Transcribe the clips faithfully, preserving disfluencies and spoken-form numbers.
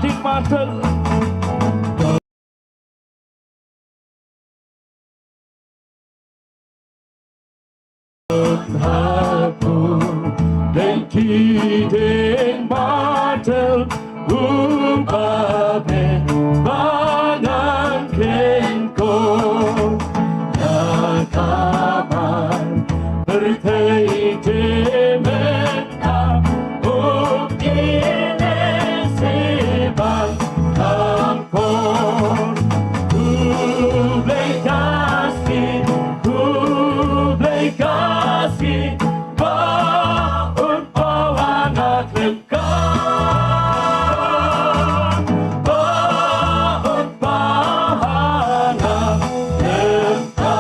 Jingmatel. Hapu deng ki deng matel, u babe ba ngan kren ko. Ïa ka ban pyrthei te mynta, u ine se ban kham kor. Khublei ka sngi, khublei ka sngi, ba un paw ha nga khlem ka, ba un paw ha nga khlem ka.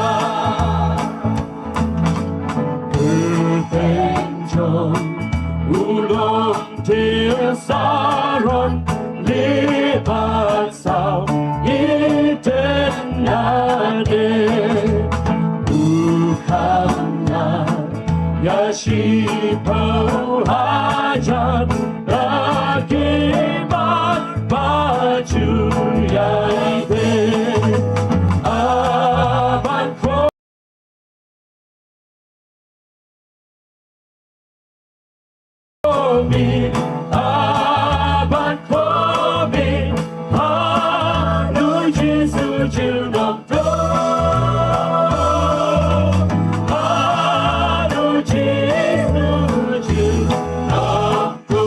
Kyrteng jong u Longtir Saron, li bad saw iten ïa de. U kham na ïa shiphew hajar na ki mat ba ju ïai beh. A ban khot mi, a ban khot mi, ha u Jisu ju nongtrei, ha u Jisu ju nongtrei.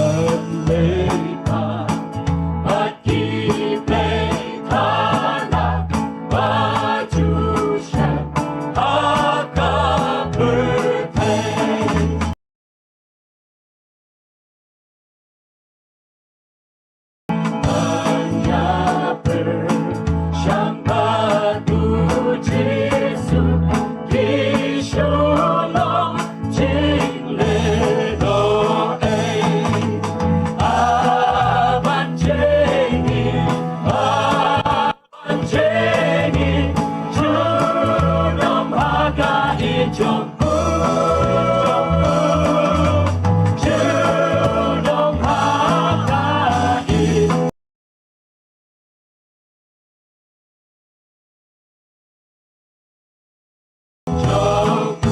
Ym lei pat bad ki blei thana ba ju shem ha ka pyrthei.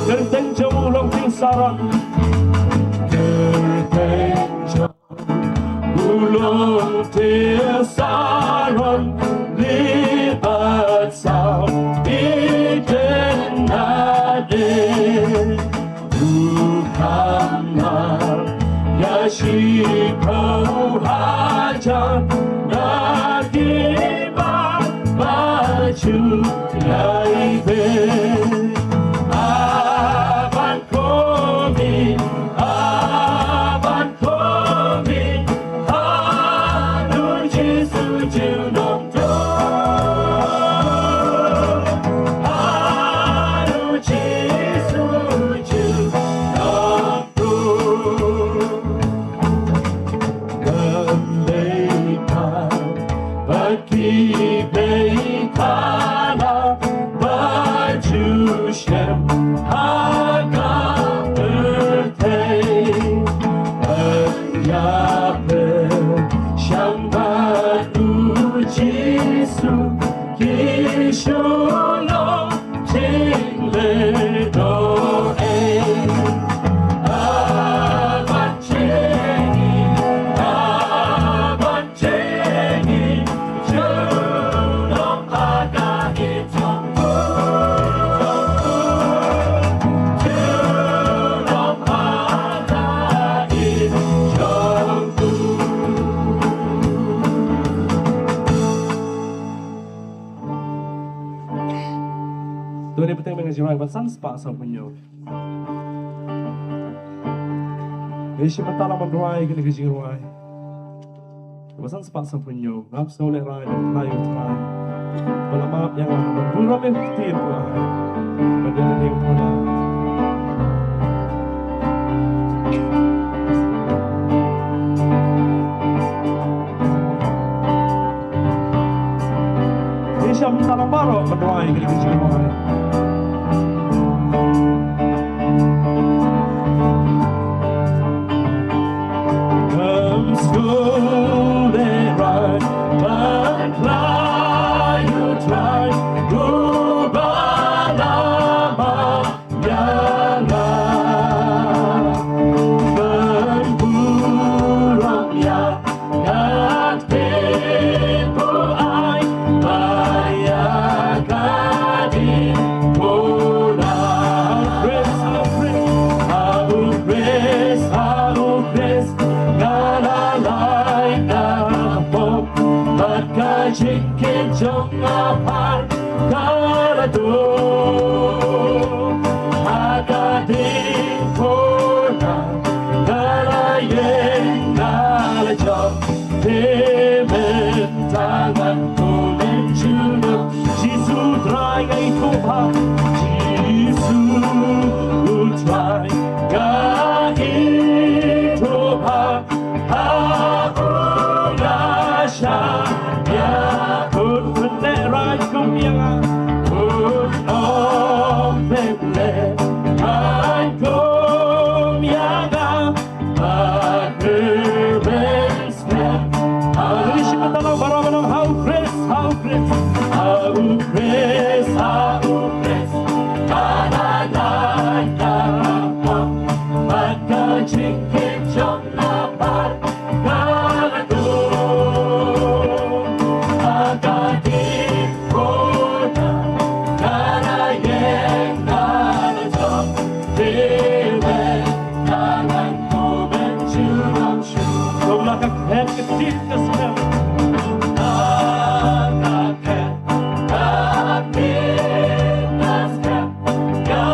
Kyrteng jong u Longtir Saron. Kyrteng jong u Longtir Saron, li bad saw iten ïa de. U kham na ïa shiphew hajar na ki mat ba ju ïai beh. A ban khot mi, a ban khot mi, ha u Jisu ju nongtrei, ha u Jisu ju nongtrei. Ym lei pat bad ki blei thana ba ju shem ha ka pyrthei. Ïa pyrshang bad u Jisu, ki shu long jingleh doh ei. A ban jingim, a ban jingim, ju long ha ka ïing jong u, ju long ha ka ïing jong u. To ngin bteng ïa ka jingrwai ba san spah saw phew hynñiew. Ngi shim bynta lang ban rwai kane ka jingrwai ba san spah saw phew hynñiew. Ngap sngewlehrain ïa u Trai, u Trai ba la map ïa nga, ban burom ïa ka ktien u Trai. Ban ïa ka ktien u Trai. Ngi shim bynta lang baroh ban rwai kane ka jingrwai. Haleluya, shim bynta lang, baroh ban ong ha u Khrist, ha u Khrist, ha u Khrist, ha u Khrist. Ka la lait da ka pop, bad ka jingkit jong nga phar ka la dum. Ha ka ding khun nga, ka la ïeng, ka la jop. Te me, ka ngan, ko Ben, shu nang shu. Kum la ka khet ka ding ka skhem. Ka, ka khet ka ding ka skhem. Ïa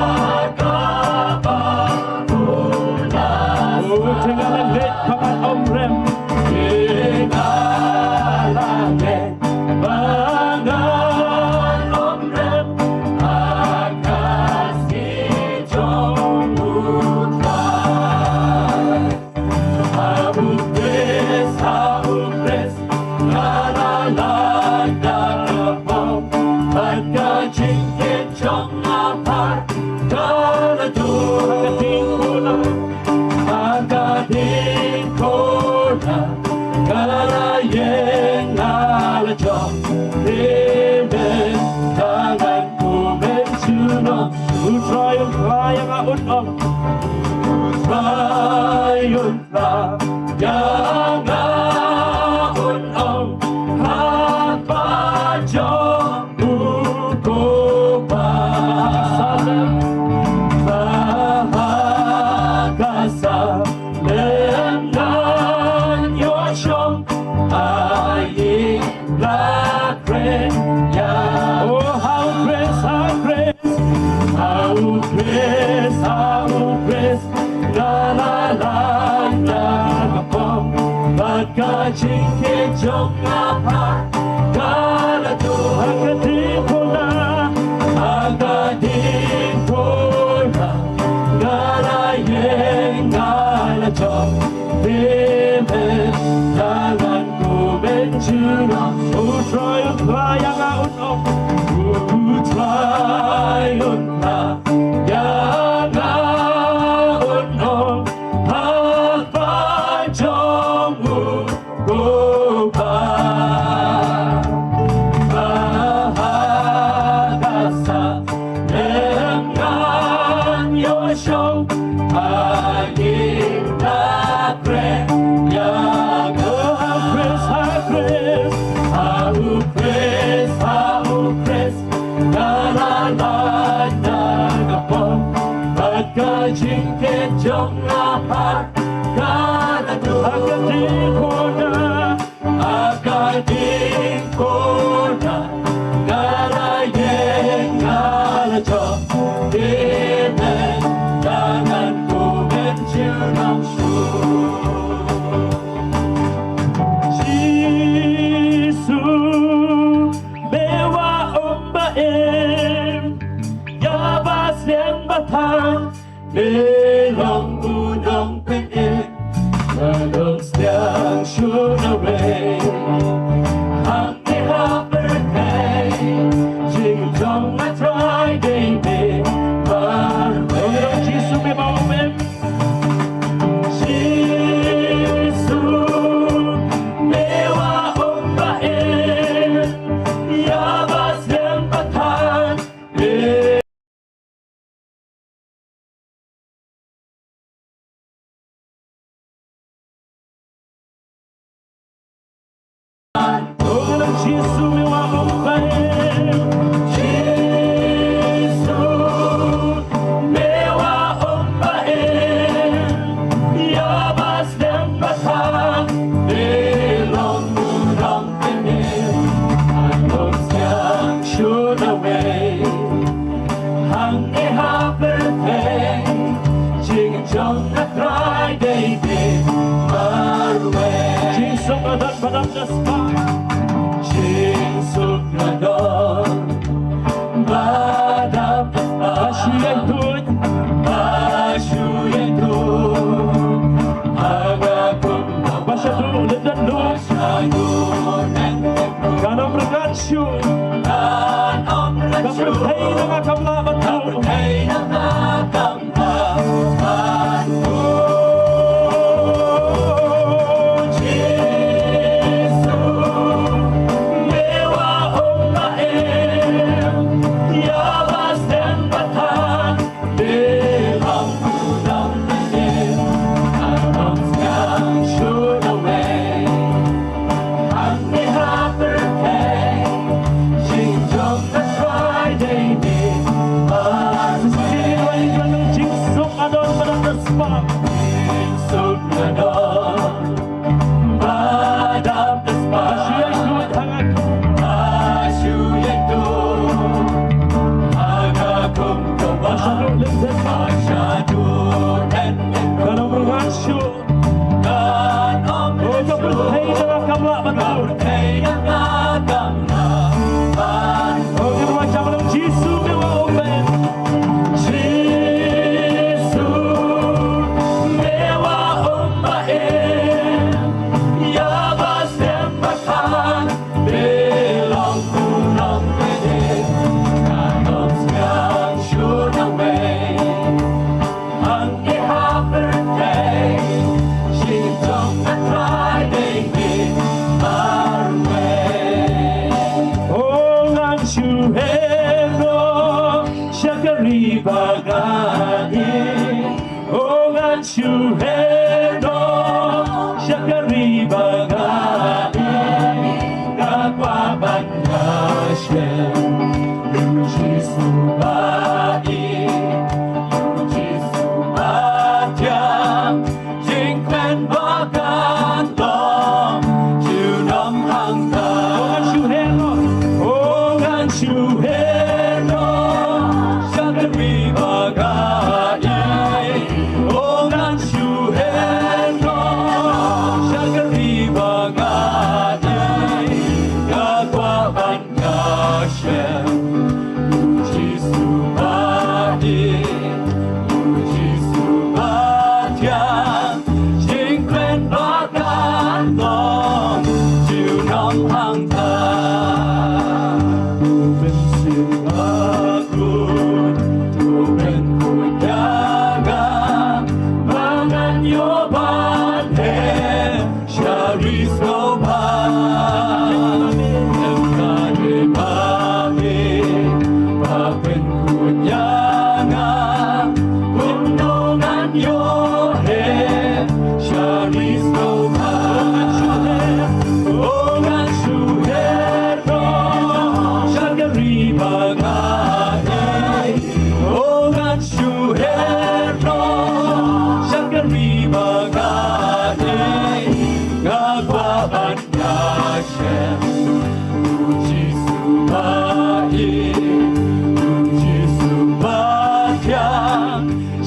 kaba u la, oh, te nga la leit ba ngan ym rem. Te nga la leit ba ngan ym rem ha ka sngi jong U Trai. Ha u Khrist, ha u Khrist, nga la lait da ka pop, bad ka jingkit jong nga phar ka la dum. Ha ka ding khun nga, ha ka ding khun nga, ka la ïeng, ka la jop. Te me, ka ngan, ko Ben, shu nang. U Trai un phla ïa nga, un ong. U Trai un phla ïa nga, un ong, ha khmat jong u Kpa. Ba ha ka salem ngan ïoh shong ha ïing la kren ïa. Oh, ha u Khrist, ha u Khrist, ha u Khrist, ha u Khrist. Nga la lait da ka pop, bad ka jingkit jong nga phar ka la dum. Ha ka ding khun nga, ha ka ding khun nga, nga la ïeng, nga la jop. Te me, ka ngan, ko Ben, shu nang. U Trai un phla ïa nga, un ong. U Trai un phla ïa nga, un ong, ha khmat jong u Kpa. Ba ha ka salem ngan ïoh shong ha ïing la kren ïa nga. Ha u Khrist, ha u Khrist, ha u Khrist, ha u Khrist. Nga la lait da ka pop, bad ka jingkit jong nga phar ka la dum. Ha ka ding khun nga, ha ka ding khun nga, nga la ïeng, nga la jop. Te me, ka ngan, ko Ben, shu nang shu. Jisu, me wah um ba im ïa ba sliang ba thang. Me long u nongpynim, nga long sliang shuh na wei. Hangne ha pyrthei, jingim jong nga Trai dei me marwei. Jisu, me wah um ba im. Jisu, me wah um ba im ïa ba sliang ba thang. Me Hangne ha pyrthei, jingim jong nga Trai dei me marwei. Jingsuk badap badap da spah. Jingsuk nga don badap da spah. Ba shu ïaid tuid, ba shu ïaid tuid ha nga kumba. Ba shu ïaid tuid lyndet lum. Kan ym ryngkat shuh. Kan ym ryngkat shuh. Ka pyrthei na nga kam lah ban tuh. Ka pyrthei na nga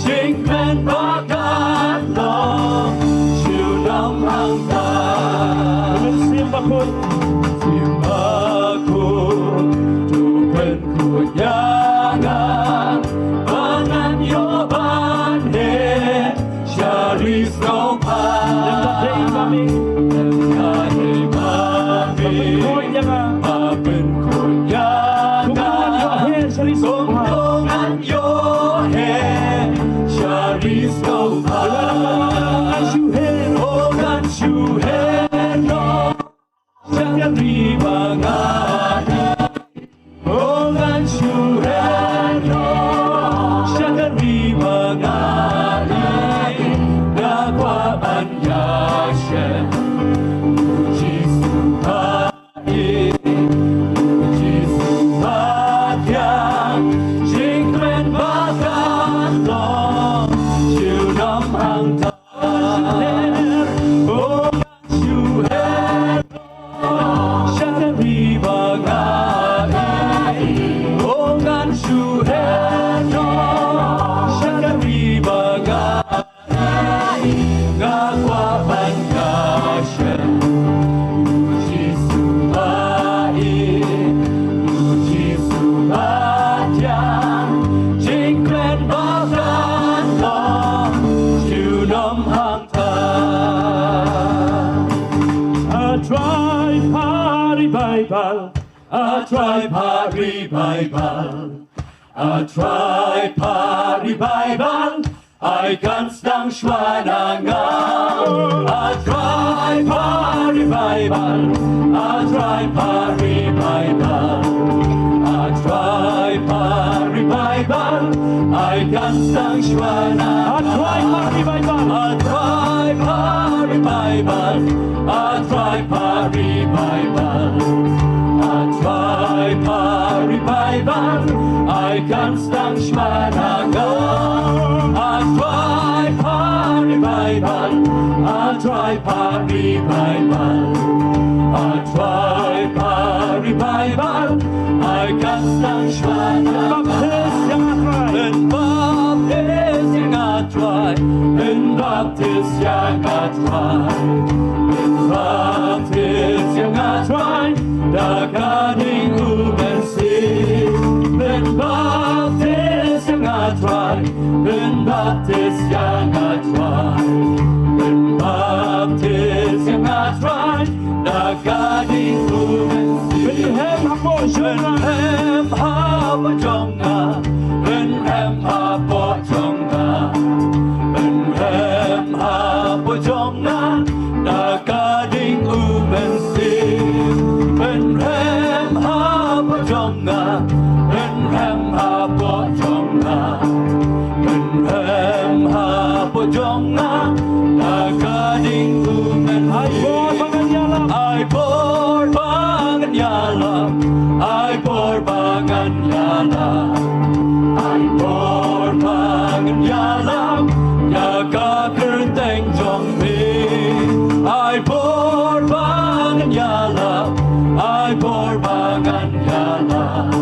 Jingkmen ba kan long shu dom hangta. Mynsiem Bakhuid. Mynsiem Bakhuid, to pynkhuid ïa nga ba ngan ïoh ban heh sha ri sngewbha. Lem bad dei ba me. Lem bad dei ba me. Ba pynkhuid ïa nga. Ba pynkhuid ïa nga. Kumno ngan ïoh heh sha ri sngewbha. Kumno ngan ïoh heh sha ri sngewbha. Ngan shu heh. Oh, ngan shu heh noh sha ka ri ba nga ïeit. Oh, ngan shu heh noh sha ka ri ba nga ïeit. Nga kwah ban ïashem u Jisu ba ïeit, u Jisu ba thiang. Jingkmen ba kan long shu dom hangta. Oh, ngan shu heh noh sha ka ri ba nga ïeit. Oh, ngan shu heh noh sha ka ri ba nga ïeit. Nga kwah ban ïashem u Jisu ba ïeit, u Jisu ba thiang. Jingkmen ba kan long shu dom hangta. A Trai Pari Baibal, a Trai Pari Baibal, a Trai Pari Baibal, ai kan sdang shuwa na nga. A Trai Pari Baibal, a Trai Pari Baibal, a Trai Pari Baibal, ai kan sdang shuwa na nga. A Trai Pari Baibal, a Trai Pari Baibal, a Trai Pari Baibal, a Trai Pari Baibal, ai kan sdang shuwa na nga. A Trai Pari Baibal, a Trai Pari Baibal, a Trai Pari Baibal, ai kan sdang shuwa na nga. Pynbaptis ïa nga Trai. Pynbaptis ïa nga Trai, pynbaptis ïa nga Trai, pynbaptis ïa nga Trai, da ka ding u Mynsiem. Pynbaptis ïa nga Trai, pynbaptis ïa nga Trai, pynbaptis ïa nga Trai, da ka ding u Mynsiem. Pynrhem hapoh jong nga. Pynrhem hapoh jong nga. Pynrhem hapoh jong nga. Pynrhem hapoh jong nga. Da ka ding u Mynsiem. Pynrhem hapoh jong nga. Pynrhem hapoh jong nga. Pynrhem hapoh jong nga. Da ka ding u Mynsiem. Ai bor ba ngan ïalap. Ai bor ba ngan ïalap. Ai bor ba ngan ïalap. Ai bor ba ngan ïalap ïa ka kyrteng jong me. Ai bor ba ngan ïalap. Ai bor ba ngan ïalap.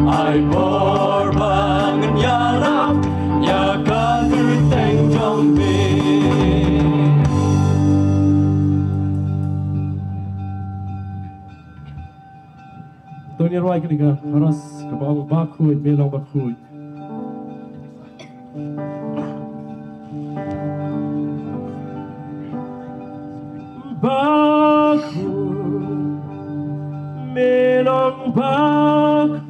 Ai bor ba ngan ïalap ïa ka kyrteng jong me. To ngin rwai kane ka chorus kaba ong Bakhuid, me long bakhuid. Bakhuid, me long bakhuid.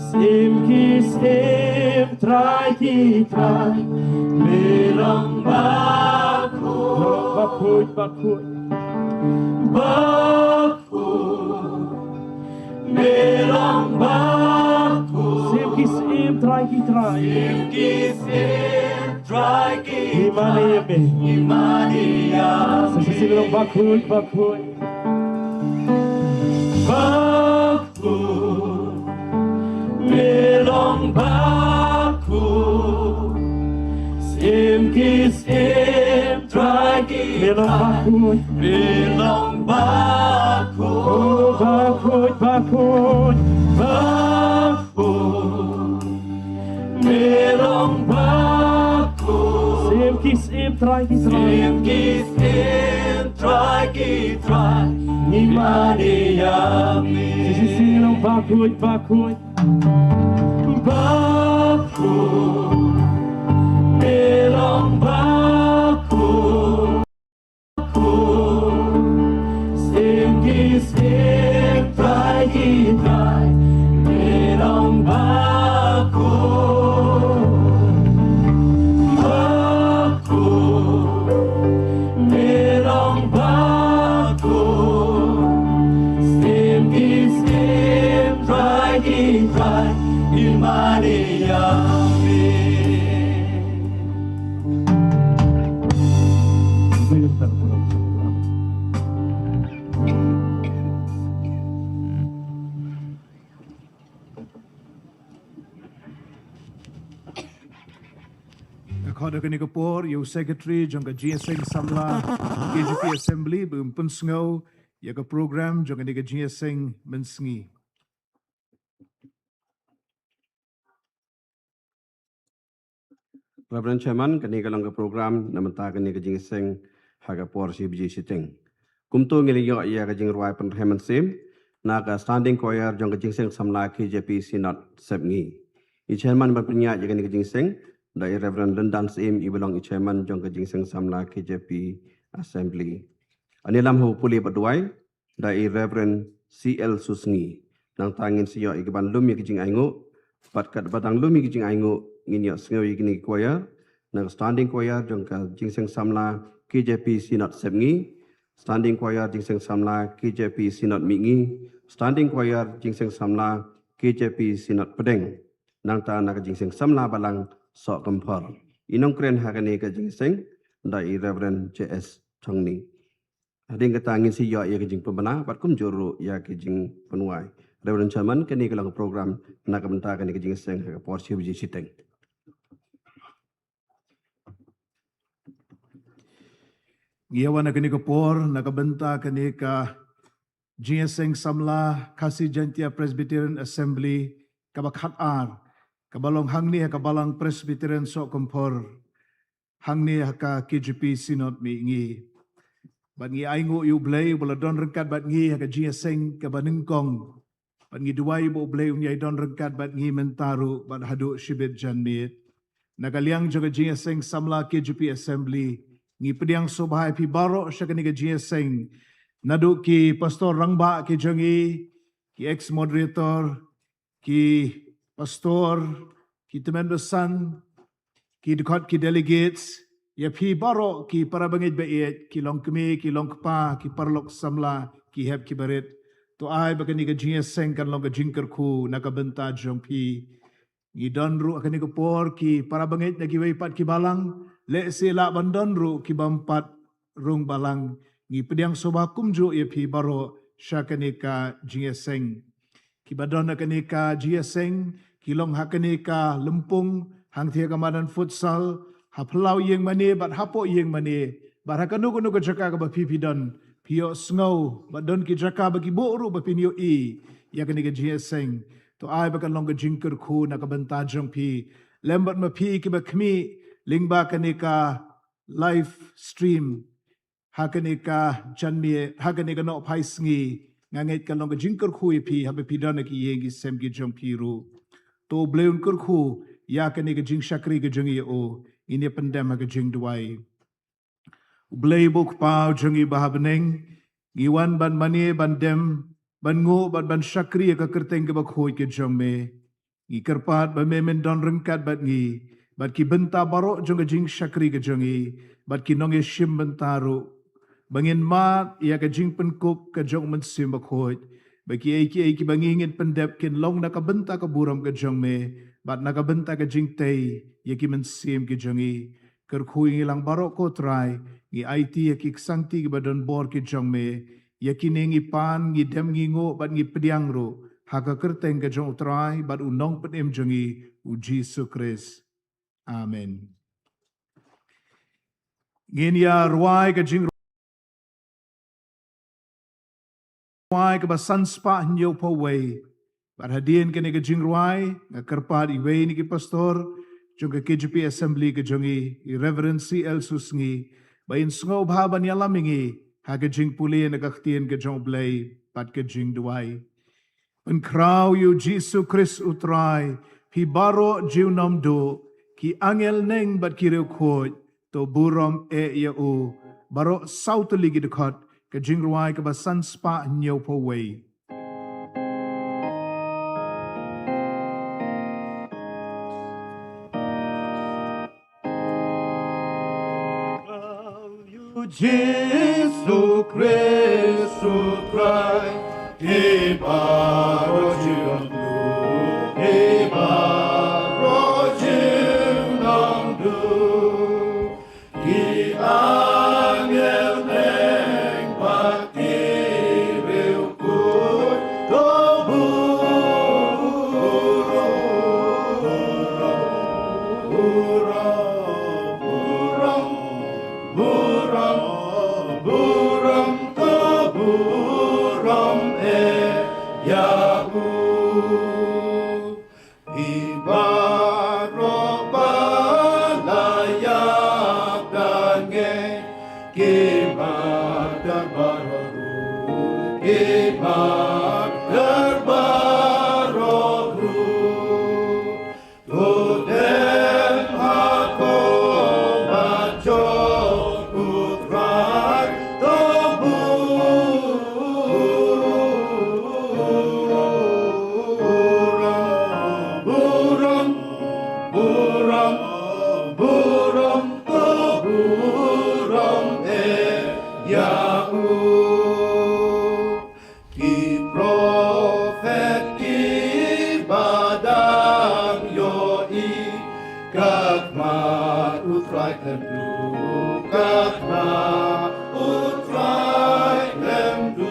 Syiem ki syiem, Trai ki trai, me long bakhuid. Bakhuid, bakhuid. Bakhuid, me long bakhuid. Syiem ki syiem, Trai ki trai. Syiem ki syiem, Trai ki trai. Ngi mane ïa me. Ngi mane ïa me. Sa shisien, me long bakhuid, bakhuid. Bakhuid, me long bakhuid. Syiem ki syiem, Trai ki trai. Me long bakhuid. Me long bakhuid. Oh, bakhuid, bakhuid. Bakhuid, Syiem ki syiem, Trai ki trai. Syiem ki syiem, Trai ki trai. Ngi mane ïa me. Shisien ngi long bakhuid, bakhuid. Bakhuid. Me long bakhuid. Syiem ki syiem, Trai ki trai, me long bakhuid. Bakhuid, me long bakhuid. Syiem ki syiem, Trai ki trai, ngi mane ïa me. Ka khot ha kane ka por ïa u Secretary jong ka Jingïaseng Samla K J P Assembly ba un pynsngew ïa ka program jong kane ka jingïaseng mynsngi. Reverend Chairman, kane ka long ka program na mynta kane ka jingïaseng ha ka por shi baje shiteng. Kumto ngi la ïoh ïa ka jingrwai pynrhem mynsiem na ka Standing Choir jong ka Jingïaseng Samla K J P Synod Sepngi. I Chairman ban pynïaid ïa kane ka jingïaseng da i Reverend Lyndan Syiem, i ba long i Chairman jong ka Jingïaseng Samla K J P Assembly. Ynne lam ha u pule bad duwai da i Reverend C L Susngi. Nangta ngin sa ïoh ïa ki ban lum ïa ki jingainguh. Bad katba dang lum ïa ki jingainguh, ngin ïoh sngew ïa kine ki choir. Na ka Standing Choir jong ka Jingïaseng Samla K J P Synod Sepngi, Standing Choir Jingïaseng Samla K J P Synod Mihngi, Standing Choir Jingïaseng Samla K J P Synod Pdeng. Nangta na ka Jingïaseng Samla Balang Sohkymphor. I nongkren ha kane ka jingïaseng da i Reverend J S Chongni. Hadien kata ngin sa ïoh ïa ka jingpynbna bad kumjuh ruh ïa ka jingpynwai. Reverend Chairman, kane ka long ka program na ka bynta kane ka jingïaseng ha ka por shi baje shiteng. Ngi ïa wan ha kane ka por na ka bynta kane ka Jingïaseng Samla Khasi Jaintia Presbyterian Assembly kaba khatar, kaba long hangne ha ka Balang Presbyterian Sohkymphor, hangne ha ka K J P Synod Mihngi. Bad ngi ainguh ïa U Blei uba la don ryngkat bad ngi ha ka jingïaseng kaba nyngkong. Bad ngi duwai ba U Blei un ïai don ryngkat bad ngi mynta ruh bad haduh shibit janmiet. Na ka liang jong ka Jingïaseng Samla K J P Assembly, ngi pdiang sngewbha ïa phi baroh sha kane ka jingïaseng. Naduh ki pastor rangbah ki jong ngi, ki ex moderator, ki pastor, ki tymmen basan, ki dkhot ki delegates, ïa phi baroh ki para bangeit ba ïeit, ki longkmie, ki longkpa, ki paralok samla, ki hep ki barit. To ai ba kane ka jingïaseng kan long ka jingkyrkhu na ka bynta jong phi. Ngi don ruh ha kane ka por ki para bangeit na kiwei pat ki balang, lehse lah ban don ruh ki bym pat rung balang. Ngi pdiang sngewbha kumjuh ïa phi baroh sha kane ka jingïaseng. Kiba don ha kane ka jingïaseng ki long ha kane ka lympung, hangtei ha ka madan futsal, ha phyllaw ïing mane bad hapoh ïing mane, bad ha kano kano ka jaka kaba phi phi don. Phi ïohsngew bad don ki jaka ba ki buh ruh ba phin ïohi ïa kane ka jingïaseng. To ai ba kan long ka jingkyrkhu na ka bynta jong phi. Lem bad ma phi kiba khmih lyngba kane ka live stream ha kane ka janmiet, ha kane ka nohphai sngi, nga ngeit kan long ka jingkyrkhu ïa phi haba phi don ha ki ïing ki sem ki jong phi ruh. To U Blei un kyrkhu ïa kane ka jingshakri ka jong ngi ïa u. Ngin ïa pyndem ha ka jingduwai. U Blei uba U Kpa jong ngi ba ha bneng, ngi wan ban mane, ban dem, ban nguh bad ban shakri ïa ka kyrteng kaba khuid ka jong me. Ngi kyrpad ba me men don ryngkat bad ngi, bad ki bynta baroh jong ka jingshakri ka jong ngi, bad ki nongïashim bynta ruh. Ba ngin mad ïa ka jingpynkup ka jong U Mynsiem Bakhuid, ba kiei kiei kiba ngi ngin pyndep kin long na ka bynta ka burom ka jong me, bad na ka bynta ka jingtei ïa ki mynsiem ki jong ngi. Kyrkhu ïa ngi lang baroh ko Trai, ngi aiti ïa ki ksangti kiba don bor ki jong me. Ïa kine ngi pan, ngi dem, ngi nguh bad ngi pdiang ruh ha ka kyrteng ka jong U Trai bad U Nongpynim jong ngi, U Jisu Khrist. Amen. Ngin ïa rwai ka jingrwai kaba san spah hynñiew phew wei. Bad hadien kane ka jingrwai, nga kyrpad ïa iwei na ki pastor jong ka K J P Assembly ka jong ngi, i Reverend C L Susngi, ba in sngewbha ban ïalam ïa ngi ha ka jingpule na ka ktien ka jong U Blei bad ka jingduwai. Pynkhraw ïa U Jisu Khrist U Trai, phi baroh junom duh, ki angel neng bad ki riewkhuid, to burom eh ïa U. Baroh saw tylli ki dkhot, ka jingrwai kaba san spah hynñiewphew wei. Jisu Khrist U Trai, ki baroh junom duh, ki baroh junom duh. Ki angel neng bad ki riewkhuid, to burom, burom, burom, burom, to burom eh ïa U. Phi baroh ba la ïap da ngi, ki martyr baroh ruh, ki martyr baroh ruh. To dem ha khmat jong U Trai, to burom, burom, burom, burom, to burom eh ïa U. Ki prophet kiba dang ïohi, ka khmat U Trai khlem duh, ka khmat U Trai khlem duh.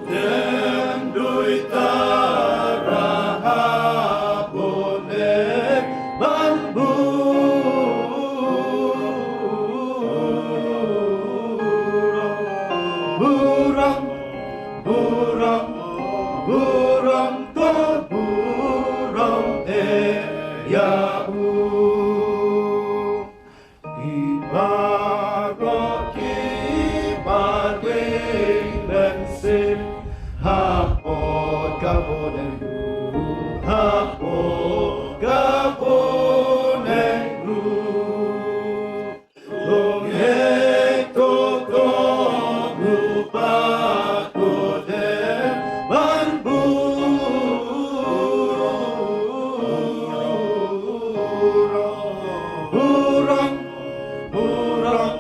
Khlem duh ïa ka raha bun ban burom, burom, burom, burom, to burom eh ïa U. Ki baroh kiba ïeng mynsiem, hapoh ka bneng ruh, hapoh ka bneng ruh. Long hei to ko ruh pat to dem ban burom, burom, burom,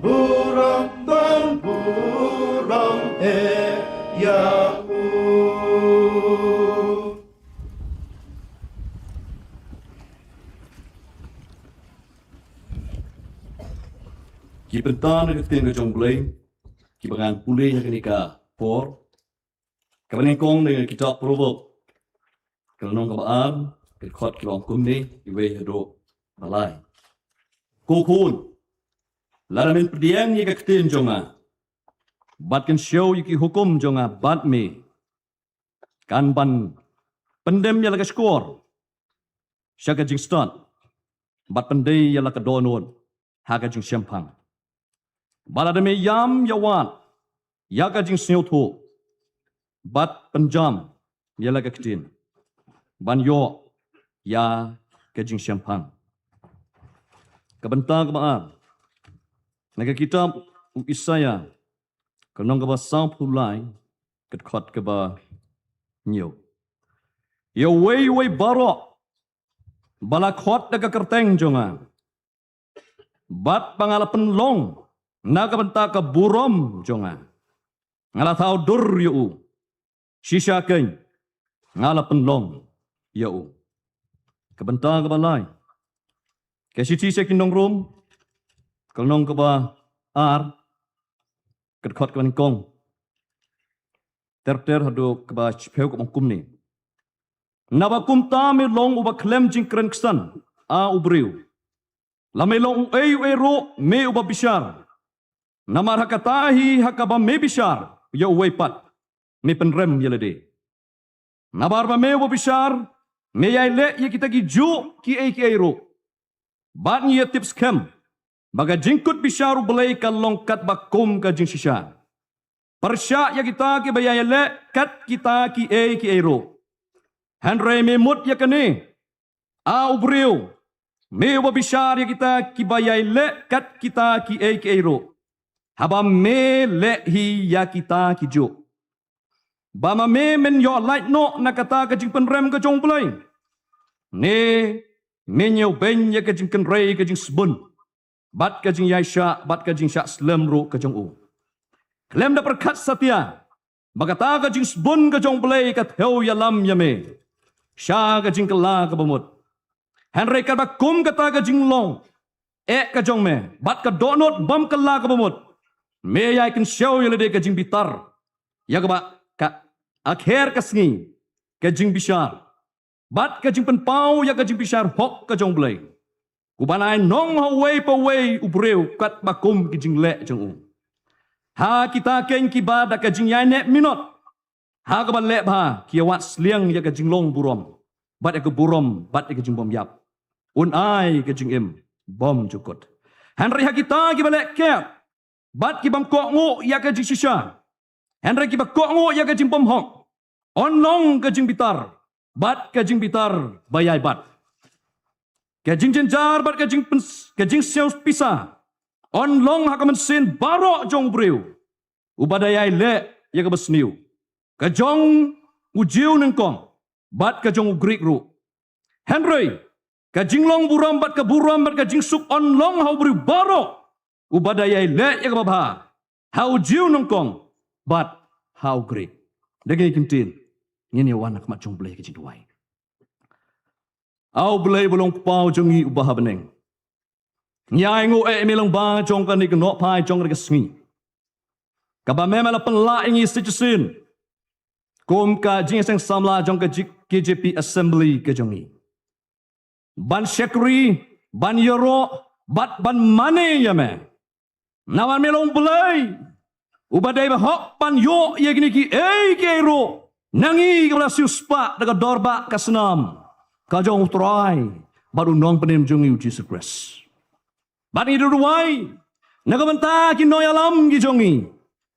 burom, ban burom eh ïa U. Ki bynta na ka ktien ka jong U Blei kiba ngan pule ha kane ka por, kaba nyngkong na ka kitab Proverb, ka lynnong kaba ar, ka dkhot kiba ong kumne, iwei haduh ba lai. Ko khun, lada men pdiang ïa ka ktien jong nga, bad kynshew ïa ki hukum jong nga bad me, kan ban pyndem ïa la ka shkor sha ka jingstad, bad pyndei ïa la ka dohnud ha ka jingshemphang. Bad lada me ïam ïa wad ïa ka jingsngewthuh, bad pynjam ïa la ka ktien, ban ïoh ïa ka jingshemphang. Ka bynta kaba ar, na ka kitab u Isaïah, ka lynnong kaba sawphew lai, ka dkhot kaba hynñiew. Ïa uwei uwei baroh ba la khot da ka kyrteng jong nga, bad ba nga la pynlong na ka bynta ka burom jong nga, nga la thaw dur ïa u. Shisha kein nga la pynlong ïa u. Ka bynta kaba lai, ka shithi sha ki nong Rom, ka lynnong kaba ar, ka dkhot kaba nyngkong ter ter haduh kaba shiphew, kaba ong kumne: Naba kumta me long uba khlem jingkren ksan, A u briew. Lada me long uei uei ruh, me uba bishar. Namar ha kata hi ha kaba me bishar ïa uwei pat, me pynrem ïa lade. Nabar ba me uba bishar, me ïai leh ïa kita kijuh kiei kiei ruh. Bad ngi ïa tip skhem ba ka jingkut bishar U Blei ka long katba kum ka jingshisha. Pyrshah ïa kita kiba ïai leh kat kita kiei kiei ruh. Hynrei me mut ïa kane, A u briew, me uba bishar ïa kita kiba ïai leh kat kita kiei kiei ruh, haba me leh hi ïa kita kijuh, ba ma me men ïoh lait noh na kata ka jingpynrem ka jong U Blei, ne me ñiewbeiñ ïa ka jingkynrei ka jingsbun, bad ka jingïaishah bad ka jingshah slem ruh ka jong u? Khlem da pyrkhat satia ba kata ka jingsbun ka jong U Blei ka thew ïalam ïa me sha ka jingkylla kaba mut. Hynrei katba kum kata ka jinglong eh ka jong me bad ka dohnud bym kylla kaba mut, me ïai kynshew ïa lade ka jingbitar, ïa kaba ka akher ka sngi ka jingbishar bad ka jingpynpaw ïa ka jingbishar hok ka jong U Blei, uban ai nong ha uwei pa uwei u briew katba kum ki jingleh jong u. Ha kita keiñ kiba da ka jingïaineh minot ha kaba leh bha ki ïa wad sliang ïa ka jinglong burom bad ïa ka burom bad ïa ka jingbymïap, un ai ka jingim bymjukut. Hynrei ha kita kiba leh kep bad ki bym kohnguh ïa ka jingshisha, hynrei kiba kohnguh ïa ka jingbymhok, yn long ka jingbitar bad ka jingbitar ba ïai bat. Ka jingjynjar bad ka jingpyns-, ka jingsiew pisa yn long ha ka mynsiem baroh jong u briew uba da ïai leh ïa kaba sniew, ka jong u Jiw nyngkong bad ka jong u Grik ruh. Hynrei ka jinglong burom bad ka burom bad ka jingsuk yn long ha u briew baroh uba da ïai leh ïa kaba bha, ha u Jiw nyngkong bad ha u Grik. Da kine ki ktien ngin ïa wan ha khmat jong U Blei ka jingduwai. A U Blei ba long Kpa jong ngi uba ha bneng, ngi ainguh eh ïa me lyngba jong kane ka nohphai jong kane ka sngi, kaba me me la pynlah ïa ngi shisien kum ka jingïaseng samla jong ka J-, K J P Assembly ka jong ngi, ban shakri, ban ïaroh bad ban mane ïa me. Namar me long U Blei uba dei ba hok ban ïoh ïa kine kiei kiei ruh na ngi kiba la siewspah da ka dorbar ka snam ka jong U Trai bad U Nongpynim jong ngi U Jisu Khrist. Bad ngi duwai na ka bynta ki nongïalam ki jong ngi,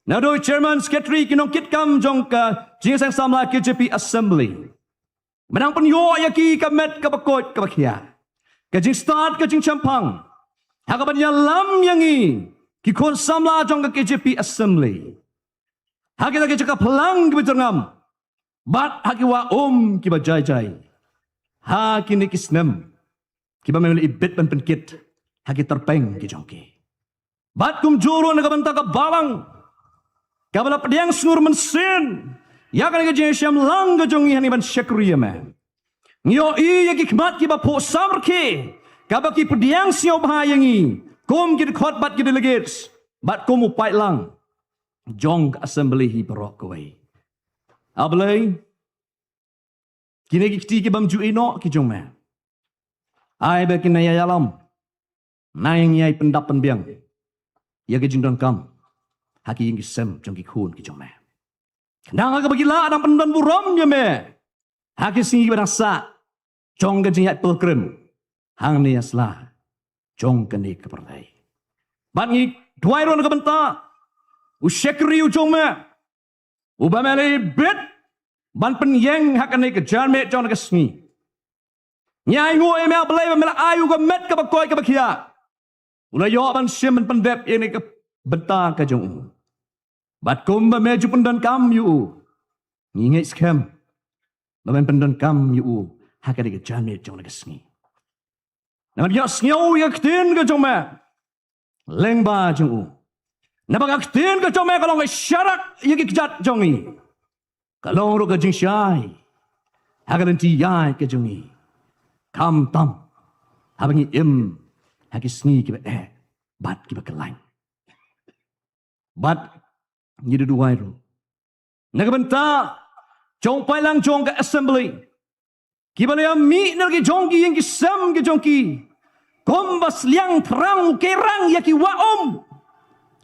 naduh chairman, secretary, ki nongkitkam jong ka jingïaseng samla K J P Assembly, ba nang pynïoh ïa ki ka met kaba koit kaba khiah, ka jingstad ka jingshemphang ha kaban ïalam ïa ngi ki khun samla jong ka K J P Assembly ha kita ki jaka phlang kiba jyrngam bad ha ki wah um kiba jai jai ha kine ki snem kiba me la ibit ban pynkit ha ki tyrpeng ki jong ki. Bad kumjuh ruh na ka bynta ka balang kaba la pdiang sngur mynsiem ïa kane ka jingïashem lang ka jong ngi hangne ban shakri ïa me. Ngi ïohi ïa ki khmat kiba phuh samrkhie kaba ki pdiang sngewbha ïa ngi kum ki dkhot bad ki delegates bad kum u paidlang jong ka assembly hi baroh kawei. A Blei, kine ki kti ki bym ju ïehnoh ki jong me, ai ba kin ïalam, nang ïa pyndap pynbiang ïa ki jingdonkam ha ki ïing ki sem jong ki khun ki jong me. Nang ha kaba ki lah nang pyndon burom ïa me ha ki sngi kiba dang sah jong ka jingïaid pilgrim hangne ha sla jong kane ka pyrthei. Bad ngi duwai ruh na ka bynta u shakri u jong me uba me la ibit ban pynïeng ha kane ka janmiet jong ka sngi. Ngi ainguh ïa me A Blei ba me la ai u ka met kaba koit kaba khiah, u la ïoh ban shim ban pyndep ïa kane ka bynta ka jong u. Bad kumba me ju pyndonkam ïa u, ngi ngeit skhem ba men pyndonkam ïa u ha kane ka janmiet jong ka sngi. Namar ngi ïohsngew ïa ka ktien ka jong me lyngba jong u. Naba ka ktien ka jong me ka long ka sharak ïa ki kjat jong ngi, ka long ruh ka jingshai ha ka lynti ïaid ka jong ngi, khamtam haba ngi im ha ki sngi kiba eh bad kiba khlaiñ. Bad ngi duwai ruh na ka bynta jong paidlang jong ka assembly kiba la ïa mih na ki jong ki ïing ki sem ki jong ki, kumba sliang thrang u kerang ïa ki wah um,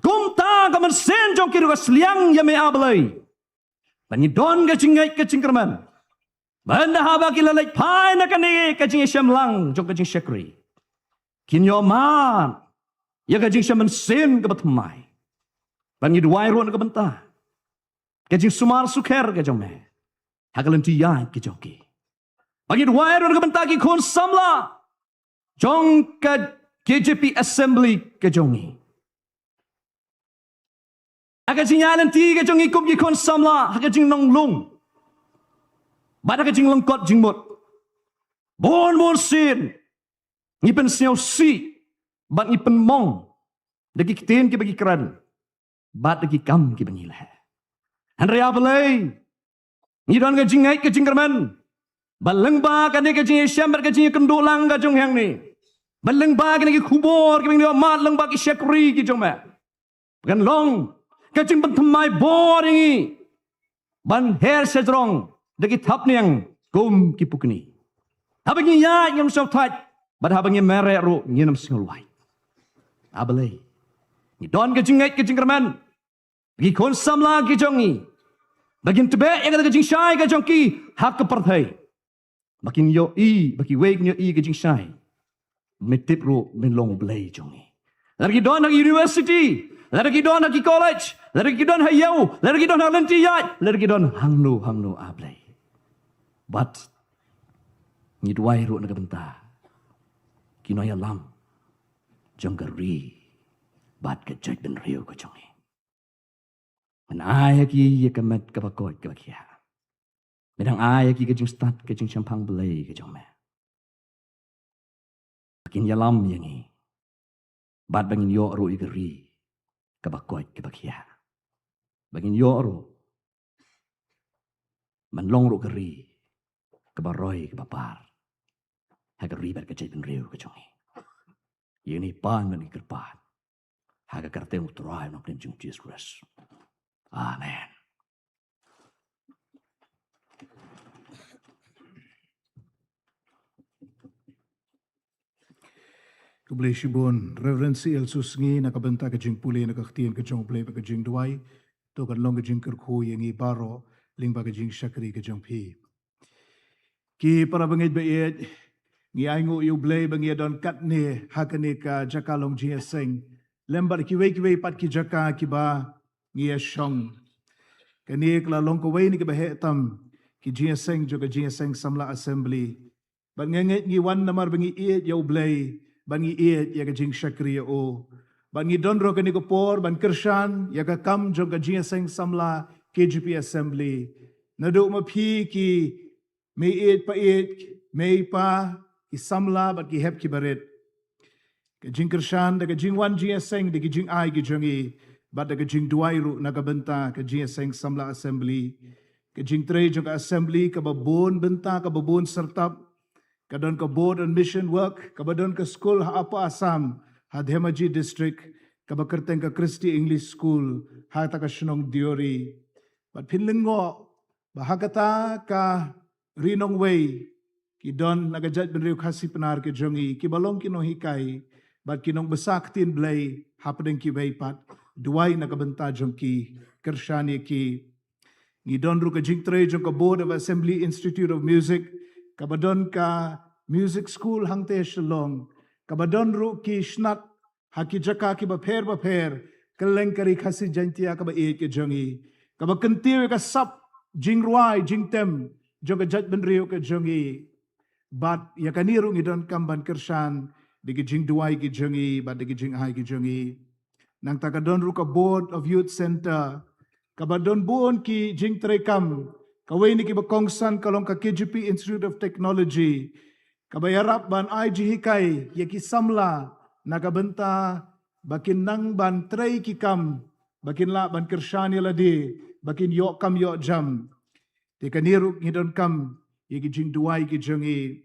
kumta ka mynsiem jong ki ruh ka sliang ïa me A Blei. Ba ngi don ka jingngeit ka jingkyrmen ba hynda haba ki la leit phai na kane ka jingïashem lang jong ka jingshakri, kin ïoh mad ïa ka jingshem mynsiem kaba thymmai. Ba ngi duwai ruh na ka bynta ka jingsumar sukher ka jong me ha ka lynti ïaid ka jong ki. Ba ngi duwai ruh na ka bynta ki khun samla jong ka K J P Assembly ka jong ngi. Ha ka jingïaid lynti ka jong ngi kum ki khun samla ha ka jinglong lung bad ha ka jinglyngkot jingmut, bun bun sien ngi pynsngewsih bad ngi pynmong da ki ktien kiba ki kren bad da ki kam kiba ngi leh. Hynrei A Blei, ngi don ka jingngeit ka jingkyrmen ba lyngba kane ka jingïashem bad ka jingïakynduh lang ka jong ngi hangne, ba lyngba kane ki khubor kiba ngi ïoh mad lyngba ki shakri ki jong me, ba kan long ka jingpynthymmai bor ïa ngi ban her sha jrong da ki thapniang kum ki pukni. Haba ngi ïaid ngim sngewthait, bad haba ngi mareh ruh ngim sngewlwait. A Blei, ngi don ka jingngeit ka jingkyrmen ba ki khun samla ki jong ngi, ba kin tbeh ïa kata ka jingshai ka jong ki ha ka pyrthei, ba kin ïohi, ba kiwei kin ïohi ka jingshai. Me tip ruh me long Blei jong ngi. Lada ki don ha university, lada ki don ha ki college, lada ki don ha ïew, lada ki don ha lynti ïaid, lada ki don hangno hangno, A Blei. Bad ngi duwai ruh na ka bynta ki nongïalam jong ka ri bad ka jaitbynriew ka jong ngi. Men ai ha ki ïa ka met kaba koit kaba khiah. Men dang ai ha ki ka jingstad ka jingshemphang Blei ka jong me, ba kin ïalam ïa ngi bad ba ngin ïoh ruh ïa ka ri kaba koit kaba khiah. Ba ngin ïoh ruh ban long ruh ka ri kaba roi kaba par ha ka ri bad ka jaitbynriew ka jong ngi. Ïa ngi pan ngi kyrpad ha ka kyrteng U Trai Nongpynim jong U Jisu Khrist. Amen. Khublei shibun Reverend C L Susngi na ka bynta ka jingpule na ka ktien ka jong U Blei bad ka jingduwai. To kan long ka jingkyrkhu ïa ngi baroh lyngba ka jingshakri ka jong phi. Ki para bangeit ba ïeit, ngi ainguh ïa U Blei ba ngi ïa don katne ha kane ka jaka long jingïaseng lem bad kiwei kiwei pat ki jaka kiba ngi ïa shong. Kane ka la long kawei na kiba heh tam ki jingïaseng jong ka Jingïaseng Samla Assembly. Bad nga ngeit ngi wan namar ba ngi ïeit ïa U Blei bad ngi ïeit ïa ka jingshakri ïa U. Bad ngi don ruh kane ka por ban kyrshan ïa ka kam jong ka Jingïaseng Samla K J P Assembly. Naduh ma phi ki mei ïeit pa ïeit, mei pa, ki samla bad ki hep ki barit. Ka jingkyrshan da ka jingwan jingïaseng da ki jingai ki jong ngi bad da ka jingduwai ruh na ka bynta ka Jingïaseng Samla Assembly. Ka jingtrei jong ka Assembly kaba bun bynta kaba bun syrtap. Ka don ka Board on Mission Work, kaba don ka skul ha Upper Assam, ha Dhemaji District, kaba kyrteng ka Christy English School ha kata ka shnong Deori. Bad phin lyngngoh ba ha kata ka ri nongwei ki don na ka jaitbynriew Khasi Pnar ka jong ngi kiba long ki nonghikai bad ki nongbsa ktien Blei hapdeng kiwei pat. Duwai na ka bynta jong ki, kyrshan ïa ki. Ngi don ruh ka jingtrei jong ka Board of Assembly Institute of Music, kaba don ka music school hangtei Shillong, kaba don ruh ki snat ha ki jaka kiba pher ba pher kylleng ka ri Khasi Jaintia kaba ïeit ka jong ngi, kaba kyntiew ïa ka sap jingrwai jingtem jong ka jaitbynriew ka jong ngi. Bad ïa kane ruh ngi donkam ban kyrshan da ki jingduwai ki jong ngi bad da ki jingai ki jong ngi. Nangta ka don ruh ka Board of Youth Centre, kaba don bun ki jingtrei kam. Kawei na kiba kongsan ka long ka K J P Institute of Technology, kaba ïarap ban ai jinghikai ïa ki samla na ka bynta ba kin nang ban trei ki kam, ba kin lah ban kyrshan ïa lade, ba kin ïoh kam ïoh jam. Te kane ruh ngi donkam ïa ki jingduwai ki jong ngi.